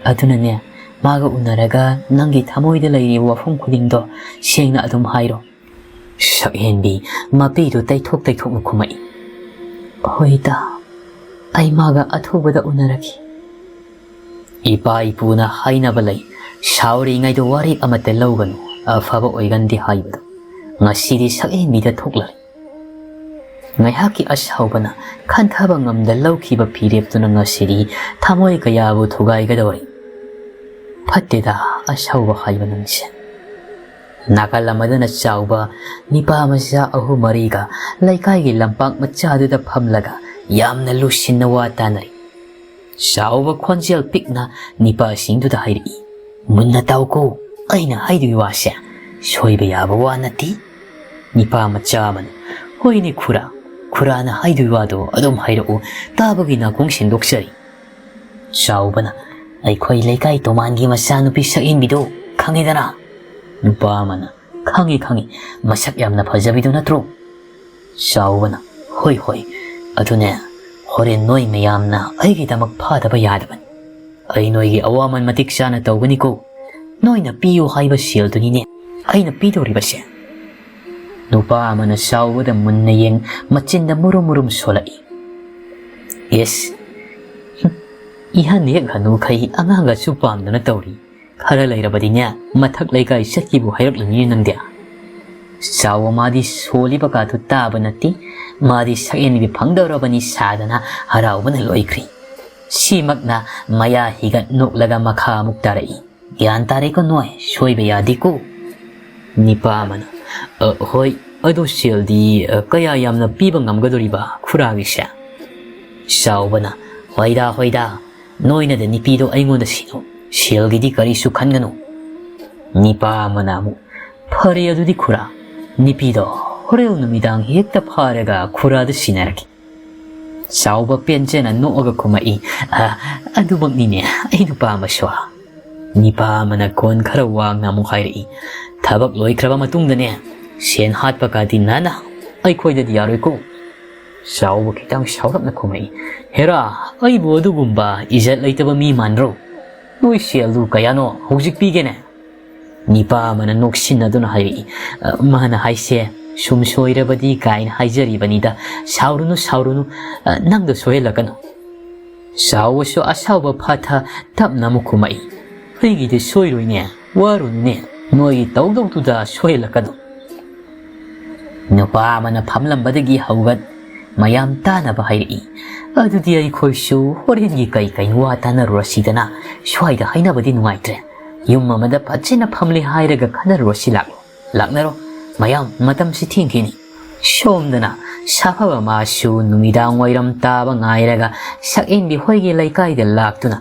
ꯑꯗꯨꯅꯅꯦ, ꯃꯥꯒ ꯎꯅꯔꯒ ꯅꯪꯒꯤ ꯊꯃꯣꯏꯗ ꯂꯩꯔꯤꯕ ꯋꯥꯐꯝ ꯈꯨꯗꯤꯡꯗꯣ ꯁꯦꯡꯅ ꯑꯗꯨꯝ ꯍꯥꯏꯔꯣ꯫ ꯁꯛꯍꯦꯟꯕꯤ ꯃꯄꯤꯗꯨ ꯇꯩꯊꯣꯛ ꯇꯩꯊꯣꯛꯅ ꯈꯨꯝꯃꯛꯏ, ꯍꯣꯏ ꯏꯇꯥ, ꯑꯩ ꯃꯥꯒ ꯑꯊꯨꯕꯗ ꯎꯅꯔꯒꯦ꯫ ꯏꯄꯥ ꯏꯄꯨꯅ ꯍꯥꯏꯅꯕ ꯂꯩ, ꯁꯥꯎꯔꯤꯉꯩꯗ ꯋꯥꯔꯦꯞ ꯑꯃꯠꯇ ꯂꯧꯒꯅꯨ, ꯑꯐꯕ ꯑꯣꯏꯒꯟꯗꯦ ꯍꯥꯏꯕꯗꯣ ꯉꯁꯤꯗꯤ ꯁꯛꯍꯦꯟꯕꯤꯗ ꯊꯣꯛꯂꯔꯦ꯫ ꯉꯥꯏꯍꯥꯛꯀꯤ ꯑꯁꯥꯎꯕꯅ ꯈꯟꯊꯕ ꯉꯝꯗ ꯂꯧꯈꯤꯕ ꯐꯤꯔꯦꯞꯇꯨꯅ ꯉꯁꯤꯗꯤ ꯊꯃꯣꯏ ꯀꯌꯥꯕꯨ ꯊꯨꯒꯥꯏꯒꯗꯧꯔꯤ꯫ ꯐꯠꯇꯦꯗ, ꯑꯁꯥꯎꯕ ꯍꯥꯏꯕ ꯅꯪꯁꯦ꯫ ꯅꯥꯀꯜ ꯑꯃꯗꯅ ꯆꯥꯎꯕ ꯅꯤꯄꯥ ꯃꯆꯥ ꯑꯍꯨꯝ ꯃꯔꯤꯒ ꯂꯩꯀꯥꯏꯒꯤ ꯂꯝꯄꯥꯛ ꯃꯆꯥꯗꯨꯗ ꯐꯝꯂꯒ ꯌꯥꯝꯅ ꯂꯨꯁꯤꯟꯅ ꯋꯥ ꯇꯥꯅꯔꯤ꯫ ꯆꯥꯎꯕ ꯈꯣꯟꯖꯦꯜ ꯄꯤꯛꯅ ꯅꯤꯄꯥꯁꯤꯡꯗꯨꯗ ꯍꯥꯏꯔꯛꯏ, ꯃꯨꯟꯅ ꯇꯥꯎꯀꯣ, ꯑꯩꯅ ꯍꯥꯏꯗꯣꯏ ꯋꯥꯁꯦ ꯁꯣꯏꯕ ꯌꯥꯕ ꯋꯥ ꯅꯠꯇꯦ꯫ ꯅꯤꯄꯥ ꯃꯆꯥ ꯑꯃꯅ, ꯍꯣꯏꯅꯦ ꯈꯨꯔꯥ, ꯈꯨꯔꯥꯅ ꯍꯥꯏꯗꯣꯏ ꯋꯥꯗꯣ ꯑꯗꯨꯝ ꯍꯥꯏꯔꯛꯎ, ꯇꯥꯕꯒꯤ ꯅꯥꯀꯣꯡ ꯁꯦꯡꯗꯣꯛꯆꯔꯤ꯫ ꯆꯥꯎꯕꯅ, ꯑꯩꯈꯣꯏ ꯂꯩꯀꯥꯏ ꯇꯣꯃꯥꯟꯒꯤ ꯃꯆꯥꯅꯨꯄꯤ ꯁꯛꯍꯦꯟꯕꯤꯗꯣ ꯈꯪꯉꯤꯗꯅ? ꯅꯨꯄꯥ ꯑꯃꯅ, ꯈꯪꯉꯤ ꯈꯪꯉꯤ, ꯃꯁꯛ ꯌꯥꯝꯅ ꯐꯖꯕꯤꯗꯨ ꯅꯠꯇ꯭ꯔꯣ? ꯆꯥꯎꯕꯅ, ꯍꯣꯏ ꯍꯣꯏ, ꯑꯗꯨꯅꯦ, ꯍꯣꯔꯦꯟ ꯅꯣꯏ ꯃꯌꯥꯝꯅ ꯑꯩꯒꯤꯗꯃꯛ ꯐꯥꯗꯕ ꯌꯥꯗꯕꯅꯤ꯫ ꯑꯩ ꯅꯣꯏꯒꯤ ꯑꯋꯥꯃꯟ ꯃꯇꯤꯛ ꯆꯥꯅ ꯇꯧꯒꯅꯤꯀꯣ꯫ ꯅꯣꯏꯅ ꯄꯤꯌꯨ ꯍꯥꯏꯕ ꯁꯦꯜꯗꯨꯅꯤꯅꯦ ꯑꯩꯅ ꯄꯤꯗꯧꯔꯤꯕꯁꯦ꯫" ꯅꯨꯄꯥ ꯑꯃꯅ ꯆꯥꯎꯕꯗ ꯃꯨꯟꯅ ꯌꯦꯡ, ꯃꯆꯤꯟꯗ ꯃꯨꯔꯨꯝ ꯃꯨꯔꯨꯝ ꯁꯣꯜꯂꯛꯏ꯫ "ꯏꯁ, ꯏꯍꯟ ꯍꯦꯛ ꯍꯅꯨꯈꯩ ꯑꯉꯥꯡꯒꯁꯨ ꯄꯥꯝꯗꯅ ꯇꯧꯔꯤ꯫ ꯈꯔ ꯂꯩꯔꯕꯗꯤꯅꯦ, ꯃꯊꯛ ꯂꯩꯀꯥꯏ ꯆꯠꯈꯤꯕꯨ ꯍꯥꯏꯔꯛꯂꯅꯤ ꯅꯪꯗꯤ꯫" ꯆꯥꯎꯕ ꯃꯥꯗꯤ ꯁꯣꯜꯂꯤꯕ ꯀꯥꯗꯨ ꯇꯥꯕ ꯅꯠꯇꯦ꯫ ꯃꯥꯗꯤ ꯁꯛꯍꯦꯟꯕꯤ ꯐꯪꯗꯧꯔꯕꯅꯤ ꯁꯥꯗꯅ ꯍꯔꯥꯎꯕꯅ ꯂꯣꯏꯈ꯭ꯔꯤ꯫ ꯁꯤꯃꯛꯅ ꯃꯌꯥ ꯍꯤꯒꯠ ꯅꯣꯛꯂꯒ ꯃꯈꯥ ꯑꯃꯨꯛ ꯇꯥꯔꯛꯏ꯫ "ꯒ꯭ꯌꯥꯟ ꯇꯥꯔꯦꯀꯣ ꯅꯣꯏ, ꯁꯣꯏꯕ ꯌꯥꯗꯦꯀꯣ꯫" ꯅꯤꯄꯥ ꯑꯃꯅ, "ꯑ, ꯍꯣꯏ, ꯑꯗꯣ ꯁꯦꯜꯗꯤ, ꯑ, ꯀꯌꯥ ꯌꯥꯝꯅ ꯄꯤꯕ ꯉꯝꯒꯗꯣꯔꯤꯕ ꯈꯨꯔꯥꯒꯤꯁꯦ?" ꯆꯥꯎꯕꯅ, "ꯍꯣꯏꯗ, ꯍꯣꯏꯗ, ꯅꯣꯏꯅꯗ ꯅꯨꯄꯤꯗꯣ ꯑꯩꯉꯣꯟꯗ ꯁꯤꯅꯧ, ꯁꯦꯜꯒꯤꯗꯤ ꯀꯔꯤꯁꯨ ꯈꯟꯒꯅꯨ꯫" ꯅꯤꯄꯥ ꯑꯃꯅ ꯑꯃꯨꯛ, "ꯐꯔꯦ ꯑꯗꯨꯗꯤ ꯈꯨꯔꯥ, ꯅꯨꯄꯤꯗꯣ ꯍꯣꯔꯦꯟ ꯅꯨꯃꯤꯗꯥꯡ ꯍꯦꯛꯇ ꯐꯥꯔꯒ ꯈꯨꯔꯥꯗ ꯁꯤꯟꯅꯔꯒꯦ꯫" ꯆꯥꯎꯕ ꯄꯦꯟꯖꯅ ꯅꯣꯛꯑꯒ ꯈꯨꯝꯃꯛꯏ, "ꯑ, ꯑꯗꯨꯃꯛꯅꯤꯅꯦ ꯑꯩꯅ ꯄꯥꯝꯕꯁꯨ꯫" ꯅꯤꯄꯥ ꯑꯃꯅ ꯈꯣꯟ ꯈꯔ ꯋꯥꯡꯅ ꯑꯃꯨꯛ ꯍꯥꯏꯔꯛꯏ, "ꯊꯕꯛ ꯂꯣꯏꯈ꯭ꯔꯕ ꯃꯇꯨꯡꯗꯅꯦ, ꯁꯦꯟ ꯍꯥꯠꯄ ꯀꯥꯗꯤ ꯅꯅ ꯑꯩꯈꯣꯏꯗꯗꯤ ꯌꯥꯔꯣꯏꯀꯣ꯫" ꯆꯥꯎꯕ ꯈꯤꯇꯪ ꯁꯥꯎꯔꯞꯅ ꯈꯨꯝꯃꯛꯏ, "ꯍꯦꯔꯥ, ꯑꯩꯕꯨ ꯑꯗꯨꯒꯨꯝꯕ ꯏꯖꯠ ꯂꯩꯇꯕ ꯃꯤ ꯃꯥꯟꯕ꯭ꯔꯣ? ꯅꯣꯏ ꯁꯦꯜꯗꯨ ꯀꯌꯥꯅꯣ ꯍꯧꯖꯤꯛ ꯄꯤꯒꯦꯅꯦ?" ꯅꯤꯄꯥ ꯑꯃꯅ ꯅꯣꯛꯁꯤꯟꯅꯗꯨꯅ ꯍꯥꯏꯔꯛꯏ, "ꯑ, ꯃꯥꯅ ꯍꯥꯏꯁꯦ ꯁꯨꯝ ꯁꯣꯏꯔꯕꯗꯤ ꯀꯥꯏꯅ ꯍꯥꯏꯖꯔꯤꯕꯅꯤꯗ꯫ ꯁꯥꯎꯔꯨꯅꯨ, ꯁꯥꯎꯔꯨꯅꯨ, ꯑ, ꯅꯪꯗ ꯁꯣꯏꯍꯜꯂꯛꯀꯅꯨ꯫" ꯆꯥꯎꯕꯁꯨ ꯑꯁꯥꯎꯕ ꯐꯥꯊ ꯇꯞꯅ ꯑꯃꯨꯛ ꯈꯨꯝꯃꯛꯏ, "ꯑꯩꯒꯤꯗꯤ ꯁꯣꯏꯔꯣꯏꯅꯦ, ꯋꯥꯔꯨꯅꯨꯅꯦ, ꯅꯣꯏꯒꯤ ꯇꯧꯗꯧꯗꯨꯗ ꯁꯣꯏꯍꯜꯂꯛꯀꯅꯨ꯫" ꯅꯨꯄꯥ ꯑꯃꯅ ꯐꯝꯂꯝꯕꯗꯒꯤ ꯍꯧꯒꯠ ꯃꯌꯥꯝ ꯇꯥꯅꯕ ꯍꯥꯏꯔꯛꯏ, "ꯑꯗꯨꯗꯤ ꯑꯩꯈꯣꯏꯁꯨ ꯍꯣꯔꯦꯟꯒꯤ ꯀꯩ ꯀꯩꯅꯣ ꯋꯥ ꯇꯥꯅꯔꯨꯔꯁꯤꯗꯅ, ꯁ꯭ꯋꯥꯏꯗ ꯍꯥꯏꯅꯕꯗꯤ ꯅꯨꯡꯉꯥꯏꯇ꯭ꯔꯦ꯫ ꯌꯨꯝ ꯑꯃꯗ ꯐꯖꯅ ꯐꯝꯂꯦ ꯍꯥꯏꯔꯒ ꯈꯟꯅꯔꯨꯔꯁꯤ, ꯂꯥꯛꯂꯣ, ꯂꯥꯛꯅꯔꯣ꯫ ꯃꯌꯥꯝ, ꯃꯇꯝꯁꯤ ꯊꯦꯡꯈꯤꯅꯤ꯫" ꯁꯣꯝꯗꯅ ꯁꯥꯐꯕ ꯃꯥꯁꯨ ꯅꯨꯃꯤꯗꯥꯡ ꯋꯥꯏꯔꯝ ꯇꯥꯕ ꯉꯥꯏꯔꯒ ꯁꯛꯍꯦꯟꯕꯤ ꯍꯣꯏꯒꯤ ꯂꯩꯀꯥꯏꯗ ꯂꯥꯛꯇꯨꯅ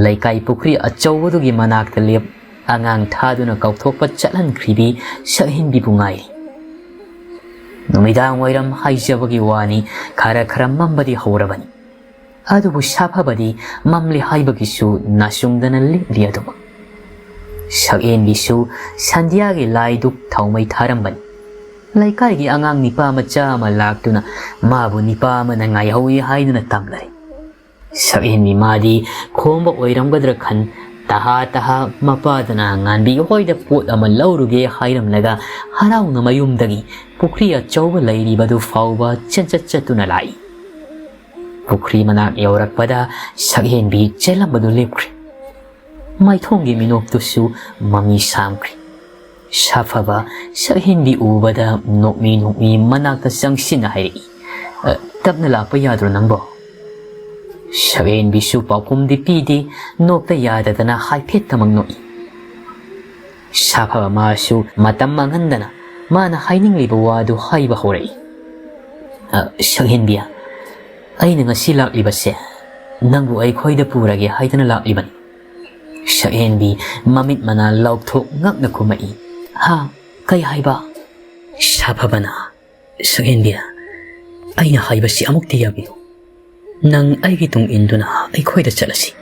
ꯂꯩꯀꯥꯏ ꯄꯨꯈ꯭ꯔꯤ ꯑꯆꯧꯕꯗꯨꯒꯤ ꯃꯅꯥꯛꯇ ꯂꯦꯞ ꯑꯉꯥꯡ ꯊꯥꯗꯨꯅ ꯀꯧꯊꯣꯛꯄ ꯆꯠꯍꯟꯈ꯭ꯔꯤꯕꯤ ꯁꯛꯍꯦꯟꯕꯤꯕꯨ ꯉꯥꯏꯔꯤ꯫ ꯅꯨꯃꯤꯗꯥꯡ ꯋꯥꯏꯔꯝ ꯍꯥꯏꯖꯕꯒꯤ ꯋꯥꯅꯤ, ꯈꯔ ꯈꯔ ꯃꯝꯕꯗꯤ ꯍꯧꯔꯕꯅꯤ꯫ ꯑꯗꯨꯕꯨ ꯁꯥꯐꯕꯗꯤ ꯃꯝꯂꯤ ꯍꯥꯏꯕꯒꯤꯁꯨ ꯅꯥꯆꯨꯡꯗꯅ ꯂꯦꯞꯂꯤ ꯑꯗꯨꯃꯛ꯫ ꯁꯛꯍꯦꯟꯕꯤꯁꯨ ꯁꯟꯙ꯭ꯌꯥꯒꯤ ꯂꯥꯏꯗꯨꯛ ꯊꯥꯎꯃꯩ ꯊꯥꯔꯝꯕꯅꯤ꯫ ꯂꯩꯀꯥꯏꯒꯤ ꯑꯉꯥꯡ ꯅꯤꯄꯥ ꯃꯆꯥ ꯑꯃ ꯂꯥꯛꯇꯨꯅ ꯃꯥꯕꯨ ꯅꯤꯄꯥ ꯑꯃꯅ ꯉꯥꯏꯍꯧꯏ ꯍꯥꯏꯗꯨꯅ ꯇꯝꯂꯔꯦ꯫ ꯁꯛꯍꯦꯟꯕꯤ ꯃꯥꯗꯤ ꯈꯣꯝꯕ ꯑꯣꯏꯔꯝꯒꯗ꯭ꯔꯥ ꯈꯟ ꯇꯍꯥ ꯇꯍꯥ ꯃꯄꯥꯗꯨꯅ ꯉꯥꯟꯕꯤ ꯍꯣꯏꯗ ꯄꯣꯠ ꯑꯃ ꯂꯧꯔꯨꯒꯦ ꯍꯥꯏꯔꯝꯂꯒ ꯍꯔꯥꯎꯅ ꯃꯌꯨꯝꯗꯒꯤ ꯄꯨꯈ꯭ꯔꯤ ꯑꯆꯧꯕ ꯂꯩꯔꯤꯕꯗꯨ ꯐꯥꯎꯕ ꯆꯦꯟꯆꯠ ꯆꯠꯇꯨꯅ ꯂꯥꯛꯏ꯫ ꯄꯨꯈ꯭ꯔꯤ ꯃꯅꯥꯛ ꯌꯧꯔꯛꯄꯗ ꯁꯛꯍꯦꯟꯕꯤ ꯆꯦꯜꯂꯝꯕꯗꯨ ꯂꯦꯞꯈ꯭ꯔꯦ꯫ ꯃꯥꯏꯊꯣꯡꯒꯤ ꯃꯤꯅꯣꯛꯇꯨꯁꯨ ꯃꯃꯤ ꯁꯥꯝꯈ꯭ꯔꯦ꯫ ꯁꯥꯐꯕ ꯁꯛꯍꯦꯟꯕꯤ ꯎꯕꯗ ꯅꯣꯛꯃꯤ ꯅꯣꯛꯃꯤ ꯃꯅꯥꯛꯇ ꯆꯪꯁꯤꯟꯅ ꯍꯥꯏꯔꯛꯏ, "ꯑ, ꯇꯞꯅ ꯂꯥꯛꯄ ꯌꯥꯗ꯭ꯔꯣ ꯅꯪꯕꯣ?" ꯁꯛꯍꯦꯟꯕꯤꯁꯨ ꯄꯥꯎꯈꯨꯝꯗꯤ ꯄꯤꯗꯦ, ꯅꯣꯛꯇ ꯌꯥꯗꯗꯅ ꯍꯥꯏꯐꯦꯠꯇꯃꯛ ꯅꯣꯛꯏ꯫ ꯁꯥꯐꯕ ꯃꯥꯁꯨ ꯃꯇꯝ ꯃꯥꯡꯍꯟꯗꯅ ꯃꯥꯅ ꯍꯥꯏꯅꯤꯡꯂꯤꯕ ꯋꯥꯗꯨ ꯍꯥꯏꯕ ꯍꯧꯔꯛꯏ꯫ "ꯑ, ꯁꯛꯍꯦꯟꯕꯤ, ꯑꯩꯅ ꯉꯁꯤ ꯂꯥꯛꯂꯤꯕꯁꯦ ꯅꯪꯕꯨ ꯑꯩꯈꯣꯏꯗ ꯄꯨꯔꯒꯦ ꯍꯥꯏꯗꯅ ꯂꯥꯛꯂꯤꯕꯅꯤ꯫" ꯁꯛꯍꯦꯟꯕꯤ ꯃꯃꯤꯠ ꯃꯅꯥ ꯂꯥꯎꯊꯣꯛ ꯉꯛꯅ ꯈꯨꯝꯃꯛꯏ꯫ "ꯍꯥ? ꯀꯩ ꯍꯥꯏꯕ?" ꯁꯥꯐꯕꯅ, "ꯁꯛꯍꯦꯟꯕꯤ, ꯑꯩꯅ ꯍꯥꯏꯕꯁꯤ ꯑꯃꯨꯛꯇꯤ ꯌꯥꯕꯤꯌꯨ꯫ ꯅꯪ ꯑꯩꯒꯤ ꯇꯨꯡ ꯏꯟꯗꯨꯅ ꯑꯩꯈꯣꯏꯗ ꯆꯠꯂꯁꯤ꯫"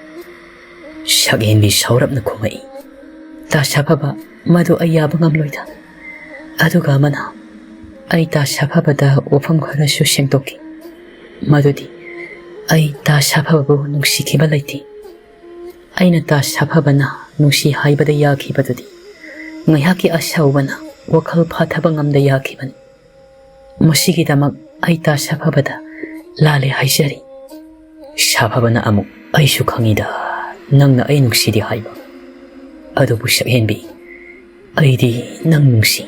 ꯁꯛꯍꯦꯟꯕꯤ ꯁꯥꯎꯔꯞꯅ ꯈꯨꯝꯃꯛꯏ, "ꯇꯥ ꯁꯥꯐꯕ, ꯃꯗꯨ ꯑꯩ ꯌꯥꯕ ꯉꯝꯂꯣꯏꯗ꯫ ꯑꯗꯨꯒ ꯑꯃꯅ, ꯑꯩ ꯇꯥ ꯁꯥꯐꯕꯗ ꯋꯥꯐꯝ ꯈꯔꯁꯨ ꯁꯦꯡꯗꯣꯛꯈꯤ꯫ ꯃꯗꯨꯗꯤ ꯑꯩ ꯇꯥ ꯁꯥꯐꯕꯕꯨ ꯅꯨꯡꯁꯤꯈꯤꯕ ꯂꯩꯇꯦ꯫ ꯑꯩꯅ ꯇꯥ ꯁꯥꯐꯕꯅ ꯅꯨꯡꯁꯤ ꯍꯥꯏꯕꯗ ꯌꯥꯈꯤꯕꯗꯨꯗꯤ ꯉꯥꯏꯍꯥꯛꯀꯤ ꯑꯁꯥꯎꯕꯅ ꯋꯥꯈꯜ ꯐꯥꯊꯕ ꯉꯝꯗ ꯌꯥꯈꯤꯕꯅꯤ꯫ ꯃꯁꯤꯒꯤꯗꯃꯛ ꯑꯩ ꯇꯥ ꯁꯥꯐꯕꯗ ꯂꯥꯜꯂꯦ ꯍꯥꯏꯖꯔꯤ꯫" ꯁꯥꯐꯕꯅ ꯑꯃꯨꯛ, "ꯑꯩꯁꯨ ꯈꯪꯏꯗ ꯅꯪꯅ ꯑꯩ ꯅꯨꯡꯁꯤꯗꯦ ꯍꯥꯏꯕ꯫ ꯑꯗꯨꯕꯨ ꯁꯛꯍꯦꯟꯕꯤ, ꯑꯩꯗꯤ ꯅꯪ ꯅꯨꯡꯁꯤ꯫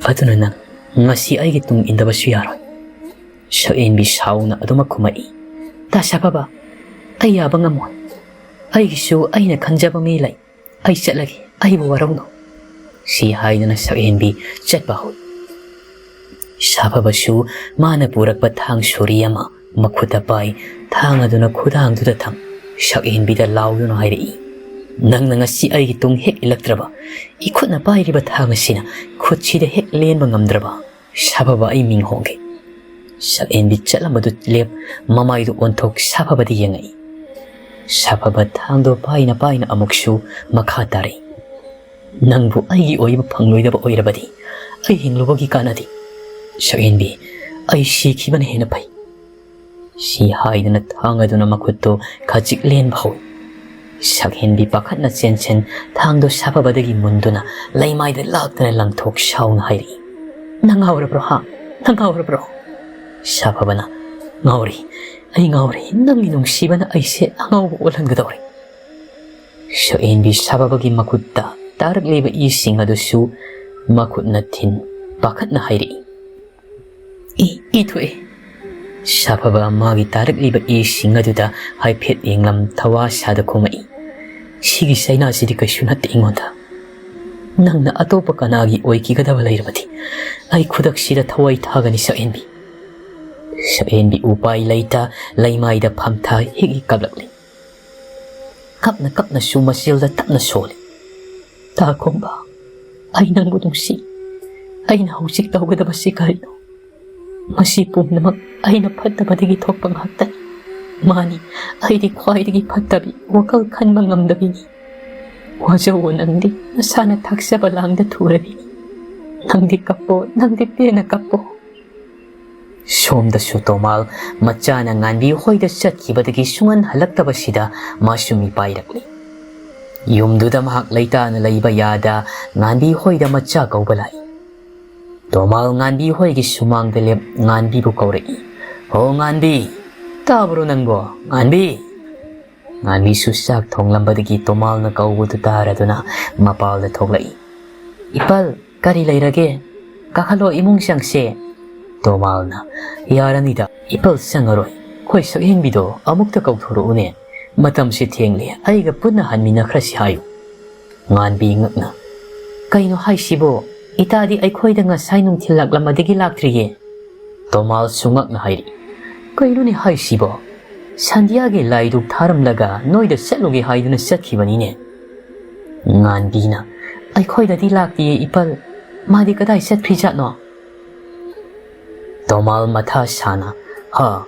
ꯑꯗꯨꯅ ꯅꯪ ꯉꯁꯤ ꯑꯩꯒꯤ ꯇꯨꯡ ꯏꯟꯗꯕꯁꯨ ꯌꯥꯔꯣꯏ꯫" ꯁꯛꯍꯦꯟꯕꯤ ꯁꯥꯎꯅ ꯑꯗꯨꯃꯛ ꯈꯨꯝꯃꯛꯏ, "ꯇꯥ ꯁꯥꯐꯕ, ꯑꯩ ꯌꯥꯕ ꯉꯝꯃꯣꯏ꯫ ꯑꯩꯒꯤꯁꯨ ꯑꯩꯅ ꯈꯟꯖꯕ ꯃꯤ ꯂꯩ꯫ ꯑꯩ ꯆꯠꯂꯒꯦ, ꯑꯩꯕꯨ ꯋꯥꯔꯧꯅꯨ꯫" ꯁꯤ ꯍꯥꯏꯗꯨꯅ ꯁꯛꯍꯦꯟꯕꯤ ꯆꯠꯄ ꯍꯧꯏ꯫ ꯁꯥꯐꯕꯁꯨ ꯃꯥꯅ ꯄꯨꯔꯛꯄ ꯊꯥꯡ ꯁꯣꯔꯤ ꯑꯃ ꯃꯈꯨꯠꯇ ꯄꯥꯏ, ꯊꯥꯡ ꯑꯗꯨꯅ ꯈꯨꯗꯥꯡꯗꯨꯗ ꯊꯝ, ꯁꯛꯍꯦꯟꯕꯤꯗ ꯂꯥꯎꯗꯨꯅ ꯍꯥꯏꯔꯛꯏ, "ꯅꯪꯅ ꯉꯁꯤ ꯑꯩꯒꯤ ꯇꯨꯡ ꯍꯦꯛ ꯏꯜꯂꯛꯇ꯭ꯔꯕ, ꯏꯈꯨꯠꯅ ꯄꯥꯏꯔꯤꯕ ꯊꯥꯡ ꯑꯁꯤꯅ ꯈꯨꯠꯁꯤꯗ ꯍꯦꯛ ꯂꯦꯟꯕ ꯉꯝꯗ꯭ꯔꯕ, ꯁꯥꯐꯕ ꯑꯩ ꯃꯤꯡ ꯍꯣꯡꯒꯦ꯫" ꯁꯛꯍꯦꯟꯕꯤ ꯆꯠꯂꯝꯕꯗꯨ ꯂꯦꯞ, ꯃꯃꯥꯏꯗꯨ ꯑꯣꯟꯊꯣꯛ ꯁꯥꯐꯕꯗ ꯌꯦꯡꯉꯛꯏ꯫ ꯁꯥꯐꯕ ꯊꯥꯡꯗꯣ ꯄꯥꯏꯅ ꯄꯥꯏꯅ ꯑꯃꯨꯛꯁꯨ ꯃꯈꯥ ꯇꯥꯔꯛꯏ, "ꯅꯪꯕꯨ ꯑꯩꯒꯤ ꯑꯣꯏꯕ ꯐꯪꯂꯣꯏꯗꯕ ꯑꯣꯏꯔꯕꯗꯤ ꯑꯩ ꯍꯤꯡꯂꯨꯕꯒꯤ ꯀꯥꯟꯅꯗꯦ꯫ "ꯁꯛꯍꯦꯟꯕꯤ, ꯑꯩ ꯁꯤꯈꯤꯕꯅ ꯍꯦꯟꯅ ꯐꯩ"꯫ ꯁꯤ ꯍꯥꯏꯗꯨꯅ ꯊꯥꯡ ꯑꯗꯨꯅ ꯃꯈꯨꯠꯇꯨ ꯈꯖꯤꯛ ꯂꯦꯟꯕ ꯍꯧꯏ꯫ ꯁꯛꯍꯦꯟꯕꯤ ꯄꯥꯈꯠꯅ ꯆꯦꯟꯁꯤꯟ ꯊꯥꯡꯗꯣ ꯁꯥꯐꯕꯗꯒꯤ ꯃꯨꯟꯗꯨꯅ ꯂꯩꯃꯥꯏꯗ ꯂꯥꯛꯇꯨꯅ ꯂꯪꯊꯣꯛ ꯁꯥꯎꯅ ꯍꯥꯏꯔꯛꯏ, "ꯅꯪ ꯉꯥꯎꯔꯕ꯭ꯔꯣ ꯍꯥ? ꯅꯪ ꯉꯥꯎꯔꯕ꯭ꯔꯣ?" ꯁꯥꯐꯕꯅ, "ꯉꯥꯎꯔꯦ, ꯑꯩ ꯉꯥꯎꯔꯦ, ꯅꯪꯒꯤ ꯅꯨꯡꯁꯤꯕꯅ ꯑꯩꯁꯦ ꯑꯉꯥꯎꯕ ꯑꯣꯜꯍꯟꯒꯗꯧꯔꯦ"꯫ ꯁꯛꯍꯦꯟꯕꯤ ꯁꯥꯐꯕꯒꯤ ꯃꯈꯨꯠꯇ ꯇꯥꯔꯛꯂꯤꯕ ꯏꯁꯤꯡ ꯑꯗꯨꯁꯨ ꯃꯈꯨꯠꯅ ꯊꯤꯟ ꯄꯥꯈꯠꯅ ꯍꯥꯏꯔꯛꯏ, "ꯏ, ꯏ ꯊꯣꯛꯑꯦ"꯫ ꯁꯥꯐꯕ ꯃꯥꯒꯤ ꯇꯥꯔꯛꯂꯤꯕ ꯏꯁꯤꯡ ꯑꯗꯨꯗ ꯍꯥꯏꯐꯦꯠ ꯌꯦꯡꯂꯝ ꯊꯋꯥ ꯁꯥꯗ ꯈꯨꯝꯃꯛꯏ, "ꯁꯤꯒꯤ ꯆꯩꯅꯥꯁꯤꯗꯤ ꯀꯩꯁꯨ ꯅꯠꯇꯦ ꯑꯩꯉꯣꯟꯗ꯫ ꯅꯪꯅ ꯑꯇꯣꯞꯄ ꯀꯅꯥꯒꯤ ꯑꯣꯏꯈꯤꯒꯗꯕ ꯂꯩꯔꯕꯗꯤ ꯑꯩ ꯈꯨꯗꯛꯁꯤꯗ ꯊꯋꯥꯏ ꯊꯥꯒꯅꯤ ꯁꯛꯍꯦꯟꯕꯤ"꯫ ꯁꯛꯍꯦꯟꯕꯤ ꯎꯄꯥꯏ ꯂꯩꯇ ꯂꯩꯃꯥꯏꯗ ꯐꯝꯊ ꯍꯤꯛ ꯍꯤꯛ ꯀꯞꯂꯛꯂꯤ꯫ ꯀꯞꯅ ꯀꯞꯅꯁꯨ ꯃꯆꯤꯜꯗ ꯇꯞꯅ ꯁꯣꯜꯂꯤ, "ꯇꯥ ꯈꯣꯝꯕ, ꯑꯩ ꯅꯪꯕꯨ ꯅꯨꯡꯁꯤ꯫ ꯑꯩꯅ ꯍꯧꯖꯤꯛ ꯇꯧꯒꯗꯕꯁꯤ ꯀꯔꯤꯅꯣ? ꯃꯁꯤ ꯄꯨꯝꯅꯃꯛ ꯑꯩꯅ ꯐꯠꯇꯕꯗꯒꯤ ꯊꯣꯛꯄ ꯉꯥꯛꯇꯅꯤ꯫ ꯃꯥꯅꯤ, ꯑꯩꯗꯤ ꯈ꯭ꯋꯥꯏꯗꯒꯤ ꯐꯠꯇꯕꯤ, ꯋꯥꯈꯜ ꯈꯟꯕ ꯉꯝꯗꯕꯤꯅꯤ꯫ ꯋꯥꯖꯧꯋꯣ ꯅꯪꯗꯤ, ꯅꯁꯥꯅ ꯊꯥꯛꯆꯕ ꯂꯥꯡꯗ ꯊꯨꯔꯕꯤꯅꯤ꯫ ꯅꯪꯗꯤ ꯀꯞꯄꯣ, ꯅꯪꯗꯤ ꯄꯦꯟꯅ ꯀꯞꯄꯣ"꯫ ꯁꯣꯝꯗꯁꯨ ꯇꯣꯃꯥꯜ ꯃꯆꯥꯅ ꯉꯥꯟꯕꯤ ꯍꯣꯏꯗ ꯆꯠꯈꯤꯕꯗꯒꯤ ꯁꯨꯡꯍꯟ ꯍꯜꯂꯛꯇꯕꯁꯤꯗ ꯃꯥꯁꯨ ꯃꯤꯄꯥꯏꯔꯛꯂꯤ꯫ ꯌꯨꯝꯗꯨꯗ ꯃꯍꯥꯛ ꯂꯩꯇꯥꯅ ꯂꯩꯕ ꯌꯥꯗ ꯉꯥꯟꯕꯤ ꯍꯣꯏꯗ ꯃꯆꯥ ꯀꯧꯕ ꯂꯥꯛꯏ꯫ ꯇꯣꯃꯥꯜ ꯉꯥꯟꯕꯤ ꯍꯣꯏꯒꯤ ꯁꯨꯃꯥꯡꯗ ꯂꯦꯞ ꯉꯥꯟꯕꯤꯕꯨ ꯀꯧꯔꯛꯏ, "ꯍꯣ ꯉꯥꯟꯕꯤ, ꯇꯥꯕ꯭ꯔꯣ ꯅꯪꯕꯣ? ꯉꯥꯟꯕꯤ!" ꯉꯥꯟꯕꯤꯁꯨ ꯆꯥꯛ ꯊꯣꯡꯂꯝꯕꯗꯒꯤ ꯇꯣꯃꯥꯜꯅ ꯀꯧꯕꯗꯨ ꯇꯥꯔꯗꯨꯅ ꯃꯄꯥꯜꯗ ꯊꯣꯛꯂꯛꯏ꯫ "ꯏꯄꯜ, ꯀꯔꯤ ꯂꯩꯔꯒꯦ? ꯀꯥꯈꯠꯂꯣ, ꯏꯃꯨꯡ ꯆꯪꯁꯦ"꯫ ꯇꯣꯃꯥꯜꯅ, "ꯌꯥꯔꯅꯤꯗ, ꯏꯄꯜ ꯆꯪꯉꯔꯣꯏ꯫ ꯑꯩꯈꯣꯏ ꯁꯛꯍꯦꯟꯕꯤꯗꯣ ꯑꯃꯨꯛꯇ ꯀꯧꯊꯣꯔꯛꯎꯅꯦ꯫ ꯃꯇꯝꯁꯦ ꯊꯦꯡꯂꯦ, ꯑꯩꯒ ꯄꯨꯟꯅ ꯍꯟꯃꯤꯟꯅꯈ꯭ꯔꯁꯤ ꯍꯥꯏꯌꯨ"꯫ ꯉꯥꯟꯕꯤ ꯉꯛꯅ, "ꯀꯩꯅꯣ ꯍꯥꯏꯁꯤꯕꯣ? ꯏꯇꯥꯗꯤ ꯑꯩꯈꯣꯏꯗ ꯉꯁꯥꯏ ꯅꯨꯡꯊꯤꯜ ꯂꯥꯛꯂꯝꯕꯗꯒꯤ ꯂꯥꯛꯇ꯭ꯔꯤꯌꯦ"꯫ ꯇꯣꯃꯥꯜꯁꯨ ꯉꯛꯅ ꯍꯥꯏꯔꯤ, "ꯀꯩꯅꯣꯅꯦ ꯍꯥꯏꯁꯤꯕꯣ? ꯁꯟꯙ꯭ꯌꯥꯒꯤ ꯂꯥꯏꯗꯨꯛ ꯊꯥꯔꯝꯂꯒ ꯅꯣꯏꯗ ꯆꯠꯂꯨꯒꯦ ꯍꯥꯏꯗꯨꯅ ꯆꯠꯈꯤꯕꯅꯤꯅꯦ"꯫ ꯉꯥꯟꯕꯤꯅ, "ꯑꯩꯈꯣꯏꯗꯗꯤ ꯂꯥꯛꯇꯤꯌꯦ ꯏꯄꯜ꯫ ꯃꯥꯗꯤ ꯀꯗꯥꯏ ꯆꯠꯈ꯭ꯔꯤꯖꯥꯠꯅꯣ?" ꯇꯣꯃꯥꯜ ꯃꯊꯥ ꯁꯥꯅ, "ꯍꯥ,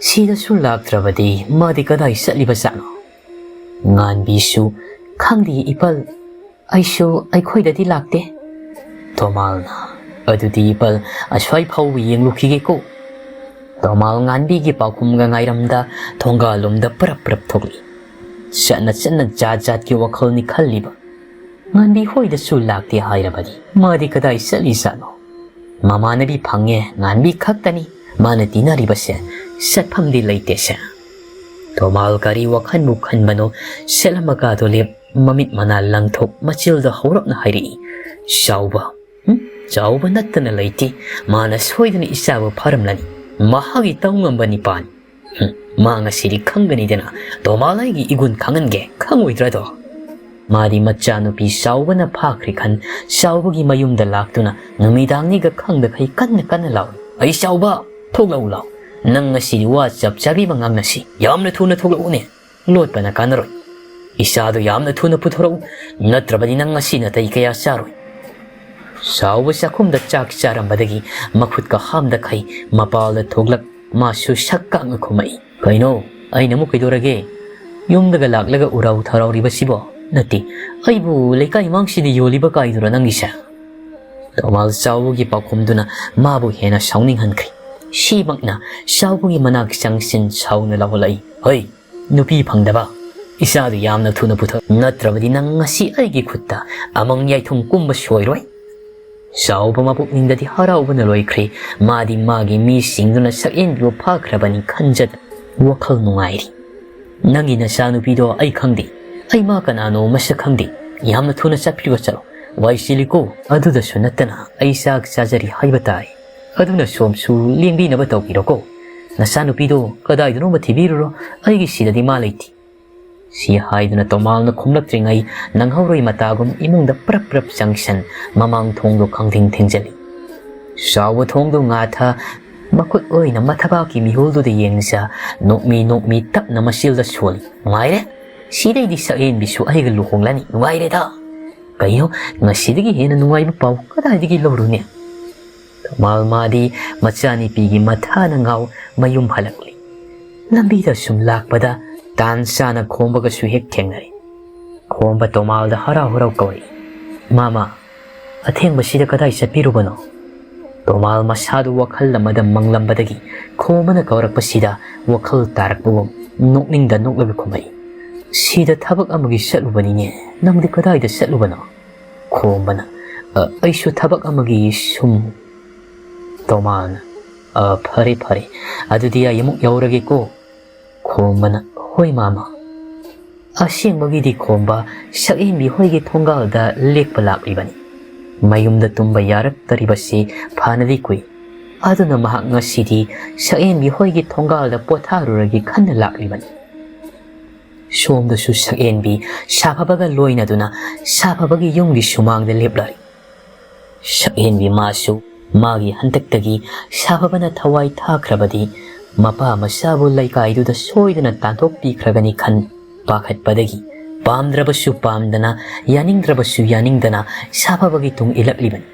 ꯁꯤꯗꯁꯨ ꯂꯥꯛꯇ꯭ꯔꯕꯗꯤ ꯃꯥꯗꯤ ꯀꯗꯥꯏ ꯆꯠꯂꯤꯕꯖꯥꯠꯅꯣ?" ꯉꯥꯟꯕꯤꯁꯨ, "ꯈꯪꯗꯦ ꯏꯄꯜ, ꯑꯩꯁꯨ ꯑꯩꯈꯣꯏꯗꯗꯤ ꯂꯥꯛꯇꯦ"꯫ ꯇꯣꯃꯥꯜꯅ, ꯑꯗꯨꯗꯤ ꯕꯜ ꯑꯁ꯭ꯋꯥꯏ ꯐꯥꯎꯕ ꯌꯦꯡꯂꯨꯈꯤꯒꯦꯀꯣ꯫ ꯇꯣꯃꯥꯜ ꯉꯥꯟꯕꯤꯒꯤ ꯄꯥꯎꯈꯨꯝꯒ ꯉꯥꯏꯔꯝꯗ ꯊꯣꯡꯒꯥꯜꯂꯣꯝꯗ ꯄꯔꯞ ꯄꯔꯞ ꯊꯣꯛꯂꯛꯏ꯫ ꯆꯠꯅ ꯆꯠꯅ ꯖꯥꯠ ꯖꯥꯠꯀꯤ ꯋꯥꯈꯜꯅꯤ ꯈꯜꯂꯤꯕ꯫ ꯉꯥꯟꯕꯤ ꯍꯣꯏꯗꯁꯨ ꯂꯥꯛꯇꯦ ꯍꯥꯏꯔꯕꯗꯤ ꯃꯥꯗꯤ ꯀꯗꯥꯏ ꯆꯠꯂꯤꯖꯥꯠꯅꯣ? ꯃꯃꯥꯟꯅꯕꯤ ꯐꯪꯉꯦ, ꯉꯥꯟꯕꯤ ꯈꯛꯇꯅꯤ ꯃꯥꯅ ꯇꯤꯟꯅꯔꯤꯕꯁꯦ꯫ ꯆꯠꯐꯝꯗꯤ ꯂꯩꯇꯦꯁꯦ꯫ ꯇꯣꯃꯥꯜ ꯀꯔꯤ ꯋꯥꯈꯜꯕꯨ ꯈꯟꯕꯅꯣ, ꯁꯦꯠꯂꯝꯕ ꯀꯥꯗꯣ ꯂꯦꯞ, ꯃꯃꯤꯠ ꯃꯅꯥ ꯂꯪꯊꯣꯛ, ꯃꯆꯤꯜꯗ ꯍꯧꯔꯞꯅ ꯍꯥꯏꯔꯛꯏ, "ꯆꯥꯎꯕ, ꯎꯝ? ꯆꯥꯎꯕ ꯅꯠꯇꯅ ꯂꯩꯇꯦ꯫ ꯃꯥꯅ ꯁꯣꯏꯗꯅ ꯏꯆꯥꯕꯨ ꯐꯥꯔꯝꯂꯅꯤ꯫ ꯃꯍꯥꯛꯀꯤ ꯇꯧ ꯉꯝꯕ ꯅꯤꯄꯥꯅꯤ꯫ ꯍꯨꯝ, ꯃꯥ ꯉꯁꯤꯗꯤ ꯈꯪꯒꯅꯤꯗꯅ꯫ ꯇꯣꯃꯥꯜ ꯑꯩꯒꯤ ꯏꯒꯨꯟ ꯈꯪꯍꯟꯒꯦ, ꯈꯪꯉꯣꯏꯗ꯭ꯔꯗꯣ?" ꯃꯥꯗꯤ ꯃꯆꯥꯅꯨꯄꯤ ꯆꯥꯎꯕꯅ ꯐꯥꯈ꯭ꯔꯦ ꯈꯟ, ꯆꯥꯎꯕꯒꯤ ꯃꯌꯨꯝꯗ ꯂꯥꯛꯇꯨꯅ ꯅꯨꯃꯤꯗꯥꯡꯅꯤꯒ ꯈꯪꯗꯈꯩ ꯀꯟꯅ ꯀꯟꯅ ꯂꯥꯎꯏ, "ꯑꯩ ꯆꯥꯎꯕ, ꯊꯣꯛꯂꯛꯎ ꯂꯥꯎ꯫ ꯅꯪ ꯉꯁꯤꯗꯤ ꯋꯥ ꯆꯞ ꯆꯥꯕꯤ ꯑꯃ ꯉꯥꯡꯅꯁꯤ꯫ ꯌꯥꯝꯅ ꯊꯨꯅ ꯊꯣꯛꯂꯛꯎꯅꯦ꯫ ꯂꯣꯠꯄꯅ ꯀꯥꯟꯅꯔꯣꯏ꯫ ꯏꯆꯥꯗꯨ ꯌꯥꯝꯅ ꯊꯨꯅ ꯄꯨꯊꯣꯔꯛꯎ, ꯅꯠꯇ꯭ꯔꯕꯗꯤ ꯅꯪ ꯉꯁꯤ ꯅꯥꯇꯩ ꯀꯌꯥ ꯆꯥꯔꯣꯏ꯫" ꯆꯥꯎꯕ ꯆꯥꯛꯈꯨꯝꯗ ꯆꯥꯛ ꯆꯥꯔꯝꯕꯗꯒꯤ ꯃꯈꯨꯠꯀ ꯍꯥꯝꯗꯈꯩ ꯃꯄꯥꯜꯗ ꯊꯣꯛꯂꯛ, ꯃꯥꯁꯨ ꯁꯛ ꯀꯥꯡꯅ ꯈꯨꯝꯃꯛꯏ, "ꯀꯩꯅꯣ? ꯑꯩꯅ ꯑꯃꯨꯛ ꯀꯩꯗꯧꯔꯒꯦ? ꯌꯨꯝꯗꯒ ꯂꯥꯛꯂꯒ ꯎꯔꯥꯎ ꯊꯔꯥꯎꯔꯤꯕꯁꯤꯕꯣ? ꯅꯠꯇꯦ, ꯑꯩꯕꯨ ꯂꯩꯀꯥꯏ ꯃꯥꯡꯁꯤꯗ ꯌꯣꯜꯂꯤꯕ ꯀꯥꯏꯗꯨꯔꯣ ꯅꯪꯒꯤꯁꯦ?" ꯇꯣꯃꯥꯜ ꯆꯥꯎꯕꯒꯤ ꯄꯥꯎꯈꯨꯝꯗꯨꯅ ꯃꯥꯕꯨ ꯍꯦꯟꯅ ꯁꯥꯎꯅꯤꯡꯍꯟꯈ꯭ꯔꯦ꯫ ꯁꯤꯃꯛꯅ ꯆꯥꯎꯕꯒꯤ ꯃꯅꯥꯛ ꯆꯪꯁꯤꯟ ꯁꯥꯎꯅ ꯂꯥꯎꯍꯜꯂꯛꯏ, "ꯍꯣꯏ, ꯅꯨꯄꯤ ꯐꯪꯗꯕ, ꯏꯆꯥꯗꯨ ꯌꯥꯝꯅ ꯊꯨꯅ ꯄꯨꯊꯣꯛ, ꯅꯠꯇ꯭ꯔꯕꯗꯤ ꯅꯪ ꯉꯁꯤ ꯑꯩꯒꯤ ꯈꯨꯠꯇ ꯑꯃꯪ ꯌꯥꯏꯊꯨꯡ ꯀꯨꯝꯕ ꯁꯣꯏꯔꯣꯏ꯫" ꯆꯥꯎꯕ ꯃꯄꯨꯛꯅꯤꯡꯗꯗꯤ ꯍꯔꯥꯎꯕꯅ ꯂꯣꯏꯈ꯭ꯔꯦ꯫ ꯃꯥꯗꯤ ꯃꯥꯒꯤ ꯃꯤꯁꯤꯡꯗꯨꯅ ꯁꯛꯍꯦꯟꯕꯤꯕꯨ ꯐꯥꯈ꯭ꯔꯕꯅꯤ ꯈꯟꯖꯗ ꯋꯥꯈꯜ ꯅꯨꯡꯉꯥꯏꯔꯤ꯫ "ꯅꯪꯒꯤ ꯅꯆꯥꯅꯨꯄꯤꯗꯣ ꯑꯩ ꯈꯪꯗꯦ, ꯑꯩ ꯃꯥ ꯀꯅꯥꯅꯣ ꯃꯁꯛ ꯈꯪꯗꯦ, ꯌꯥꯝꯅ ꯊꯨꯅ ꯆꯠꯄꯤꯕ ꯆꯠꯂꯣ, ꯋꯥꯏ ꯆꯤꯜꯂꯤꯀꯣ꯫ ꯑꯗꯨꯗꯁꯨ ꯅꯠꯇꯅ ꯑꯩ ꯆꯥꯛ ꯆꯥꯖꯔꯤ ꯍꯥꯏꯕ ꯇꯥꯏ, ꯑꯗꯨꯅ ꯁꯣꯝꯁꯨ ꯂꯦꯡꯕꯤꯅꯕ ꯇꯧꯕꯤꯔꯣꯀꯣ꯫ ꯅꯆꯥꯅꯨꯄꯤꯗꯣ ꯀꯗꯥꯏꯗꯅꯣꯃ ꯊꯤꯕꯤꯔꯨꯔꯣ, ꯑꯩꯒꯤ ꯁꯤꯗꯗꯤ ꯃꯥ ꯂꯩꯇꯦ꯫" ꯁꯤ ꯍꯥꯏꯗꯨꯅ ꯇꯣꯃꯥꯜꯅ ꯈꯨꯝꯂꯛꯇ꯭ꯔꯤꯉꯩ ꯅꯪꯍꯧꯔꯣꯏ ꯃꯇꯥꯒꯨꯝ ꯏꯃꯨꯡꯗ ꯄ꯭ꯔꯞ ꯄ꯭ꯔꯞ ꯆꯪꯁꯟ ꯃꯃꯥꯡ ꯊꯣꯡꯗꯣ ꯈꯪꯊꯤꯡ ꯊꯤꯡꯖꯤꯜꯂꯤ꯫ ꯆꯥꯎꯕ ꯊꯣꯡꯗꯣ ꯉꯥꯊ ꯃꯈꯨꯠ ꯑꯣꯏꯅ ꯃꯊꯕꯥꯛꯀꯤ ꯃꯤꯍꯨꯜꯗꯨꯗ ꯌꯦꯡꯖ ꯅꯣꯛꯃꯤ ꯅꯣꯛꯃꯤ ꯇꯞꯅ ꯃꯆꯤꯜꯗ ꯁꯣꯜꯂꯤ, "ꯅꯨꯡꯉꯥꯏꯔꯦ꯫ ꯁꯤꯗꯩꯗꯤ ꯁꯛꯍꯦꯟꯕꯤꯁꯨ ꯑꯩꯒ ꯂꯨꯍꯣꯡꯂꯅꯤ꯫ ꯅꯨꯡꯉꯥꯏꯔꯦꯗ꯫ ꯀꯩꯅꯣ, ꯉꯁꯤꯗꯒꯤ ꯍꯦꯟꯅ ꯅꯨꯡꯉꯥꯏꯕ ꯄꯥꯎ ꯀꯗꯥꯏꯗꯒꯤ ꯂꯧꯔꯨꯅꯤ?" ꯇꯣꯃꯥꯜ ꯃꯥꯗꯤ ꯃꯆꯥꯅꯨꯄꯤꯒꯤ ꯃꯊꯥꯅ ꯉꯥꯎ ꯃꯌꯨꯝ ꯍꯜꯂꯛꯂꯤ꯫ ꯂꯝꯕꯤꯗ ꯁꯨꯝ ꯂꯥꯛꯄꯗ ꯇꯥꯟ ꯆꯥꯅ ꯈꯣꯝꯕꯒꯁꯨ ꯍꯦꯛ ꯊꯦꯡꯅꯔꯦ꯫ ꯈꯣꯝꯕ ꯇꯣꯃꯥꯜꯗ ꯍꯔꯥꯎ ꯍꯔꯥꯎ ꯀꯧꯔꯛꯏ, "ꯃꯥꯃ, ꯑꯊꯦꯡꯕꯁꯤꯗ ꯀꯗꯥꯏ ꯆꯠꯄꯤꯔꯨꯕꯅꯣ?" ꯇꯣꯃꯥꯜ ꯃꯁꯥꯗꯨ ꯋꯥꯈꯜ ꯑꯃꯗ ꯃꯪꯂꯝꯕꯗꯒꯤ ꯈꯣꯝꯕꯅ ꯀꯧꯔꯛꯄꯁꯤꯗ ꯋꯥꯈꯜ ꯇꯥꯔꯛꯄꯒꯨꯝ ꯅꯣꯛꯅꯤꯡꯗ ꯅꯣꯛꯂꯒ ꯈꯨꯝꯃꯛꯏ, "ꯁꯤꯗ ꯊꯕꯛ ꯑꯃꯒꯤ ꯆꯠꯂꯨꯕꯅꯤꯅꯦ, ꯅꯪꯗꯤ ꯀꯗꯥꯏꯗ ꯆꯠꯂꯨꯕꯅꯣ?" ꯈꯣꯝꯕꯅ, "ꯑ, ꯑꯩꯁꯨ ꯊꯕꯛ ꯑꯃꯒꯤ ꯁꯨꯝ"꯫ ꯇꯣꯃꯥꯜꯅ, "ꯑ, ꯐꯔꯦ ꯐꯔꯦ, ꯑꯗꯨꯗꯤ ꯑꯩ ꯑꯃꯨꯛ ꯌꯧꯔꯒꯦꯀꯣ"꯫ ꯈꯣꯝꯕꯅ, "ꯍꯣꯏ ꯃꯥꯃ"꯫ ꯑꯁꯦꯡꯕꯒꯤꯗꯤ ꯈꯣꯝꯕ ꯁꯛꯍꯦꯟꯕꯤ ꯍꯣꯏꯒꯤ ꯊꯣꯡꯒꯥꯜꯗ ꯂꯦꯛꯄ ꯂꯥꯛꯂꯤꯕꯅꯤ꯫ ꯃꯌꯨꯝꯗ ꯇꯨꯝꯕ ꯌꯥꯔꯛꯇꯔꯤꯕꯁꯤ ꯐꯅꯗꯤ ꯀꯨꯏ꯫ ꯑꯗꯨꯅ ꯃꯍꯥꯛ ꯉꯁꯤꯗꯤ ꯁꯛꯍꯦꯟꯕꯤ ꯍꯣꯏꯒꯤ ꯊꯣꯡꯒꯥꯜꯗ ꯄꯣꯊꯥꯔꯨꯔꯒꯦ ꯈꯟꯅ ꯂꯥꯛꯂꯤꯕꯅꯤ꯫ ꯁꯣꯝꯗꯁꯨ ꯁꯛꯍꯦꯟꯕꯤ ꯁꯥꯐꯕꯒ ꯂꯣꯏꯅꯗꯨꯅ ꯁꯥꯐꯕꯒꯤ ꯌꯨꯝꯒꯤ ꯁꯨꯃꯥꯡꯗ ꯂꯦꯞꯂꯔꯤ꯫ ꯁꯛꯍꯦꯟꯕꯤ ꯃꯥꯁꯨ ꯃꯥꯒꯤ ꯍꯟꯗꯛꯇꯒꯤ ꯁꯥꯐꯕꯅ ꯊꯋꯥꯏ ꯊꯥꯈ꯭ꯔꯕꯗꯤ ꯃꯄꯥ ꯃꯆꯥꯕꯨ ꯂꯩꯀꯥꯏꯗꯨꯗ ꯁꯣꯏꯗꯅ ꯇꯥꯟꯊꯣꯛꯄꯤꯈ꯭ꯔꯒꯅꯤ ꯈꯟ ꯄꯥꯈꯠꯄꯗꯒꯤ ꯄꯥꯝꯗ꯭ꯔꯕꯁꯨ ꯄꯥꯝꯗꯅ, ꯌꯥꯅꯤꯡꯗ꯭ꯔꯕꯁꯨ ꯌꯥꯅꯤꯡꯗꯅ ꯁꯥꯐꯕꯒꯤ ꯇꯨꯡ ꯏꯜꯂꯛꯂꯤꯕꯅꯤ꯫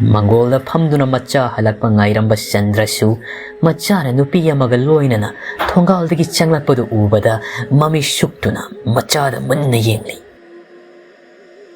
ꯃꯪꯒꯣꯜꯗ ꯐꯝꯗꯨꯅ ꯃꯆꯥ ꯍꯜꯂꯛꯄ ꯉꯥꯏꯔꯝꯕ ꯆꯟꯗ꯭ꯔꯁꯨ ꯃꯆꯥꯅ ꯅꯨꯄꯤ ꯑꯃꯒ ꯂꯣꯏꯅꯅ ꯊꯣꯡꯒꯥꯜꯗꯒꯤ ꯆꯪꯂꯛꯄꯗꯨ ꯎꯕꯗ ꯃꯃꯤꯠ ꯁꯨꯛꯇꯨꯅ ꯃꯆꯥꯗ ꯃꯨꯟꯅ ꯌꯦꯡꯂꯤ꯫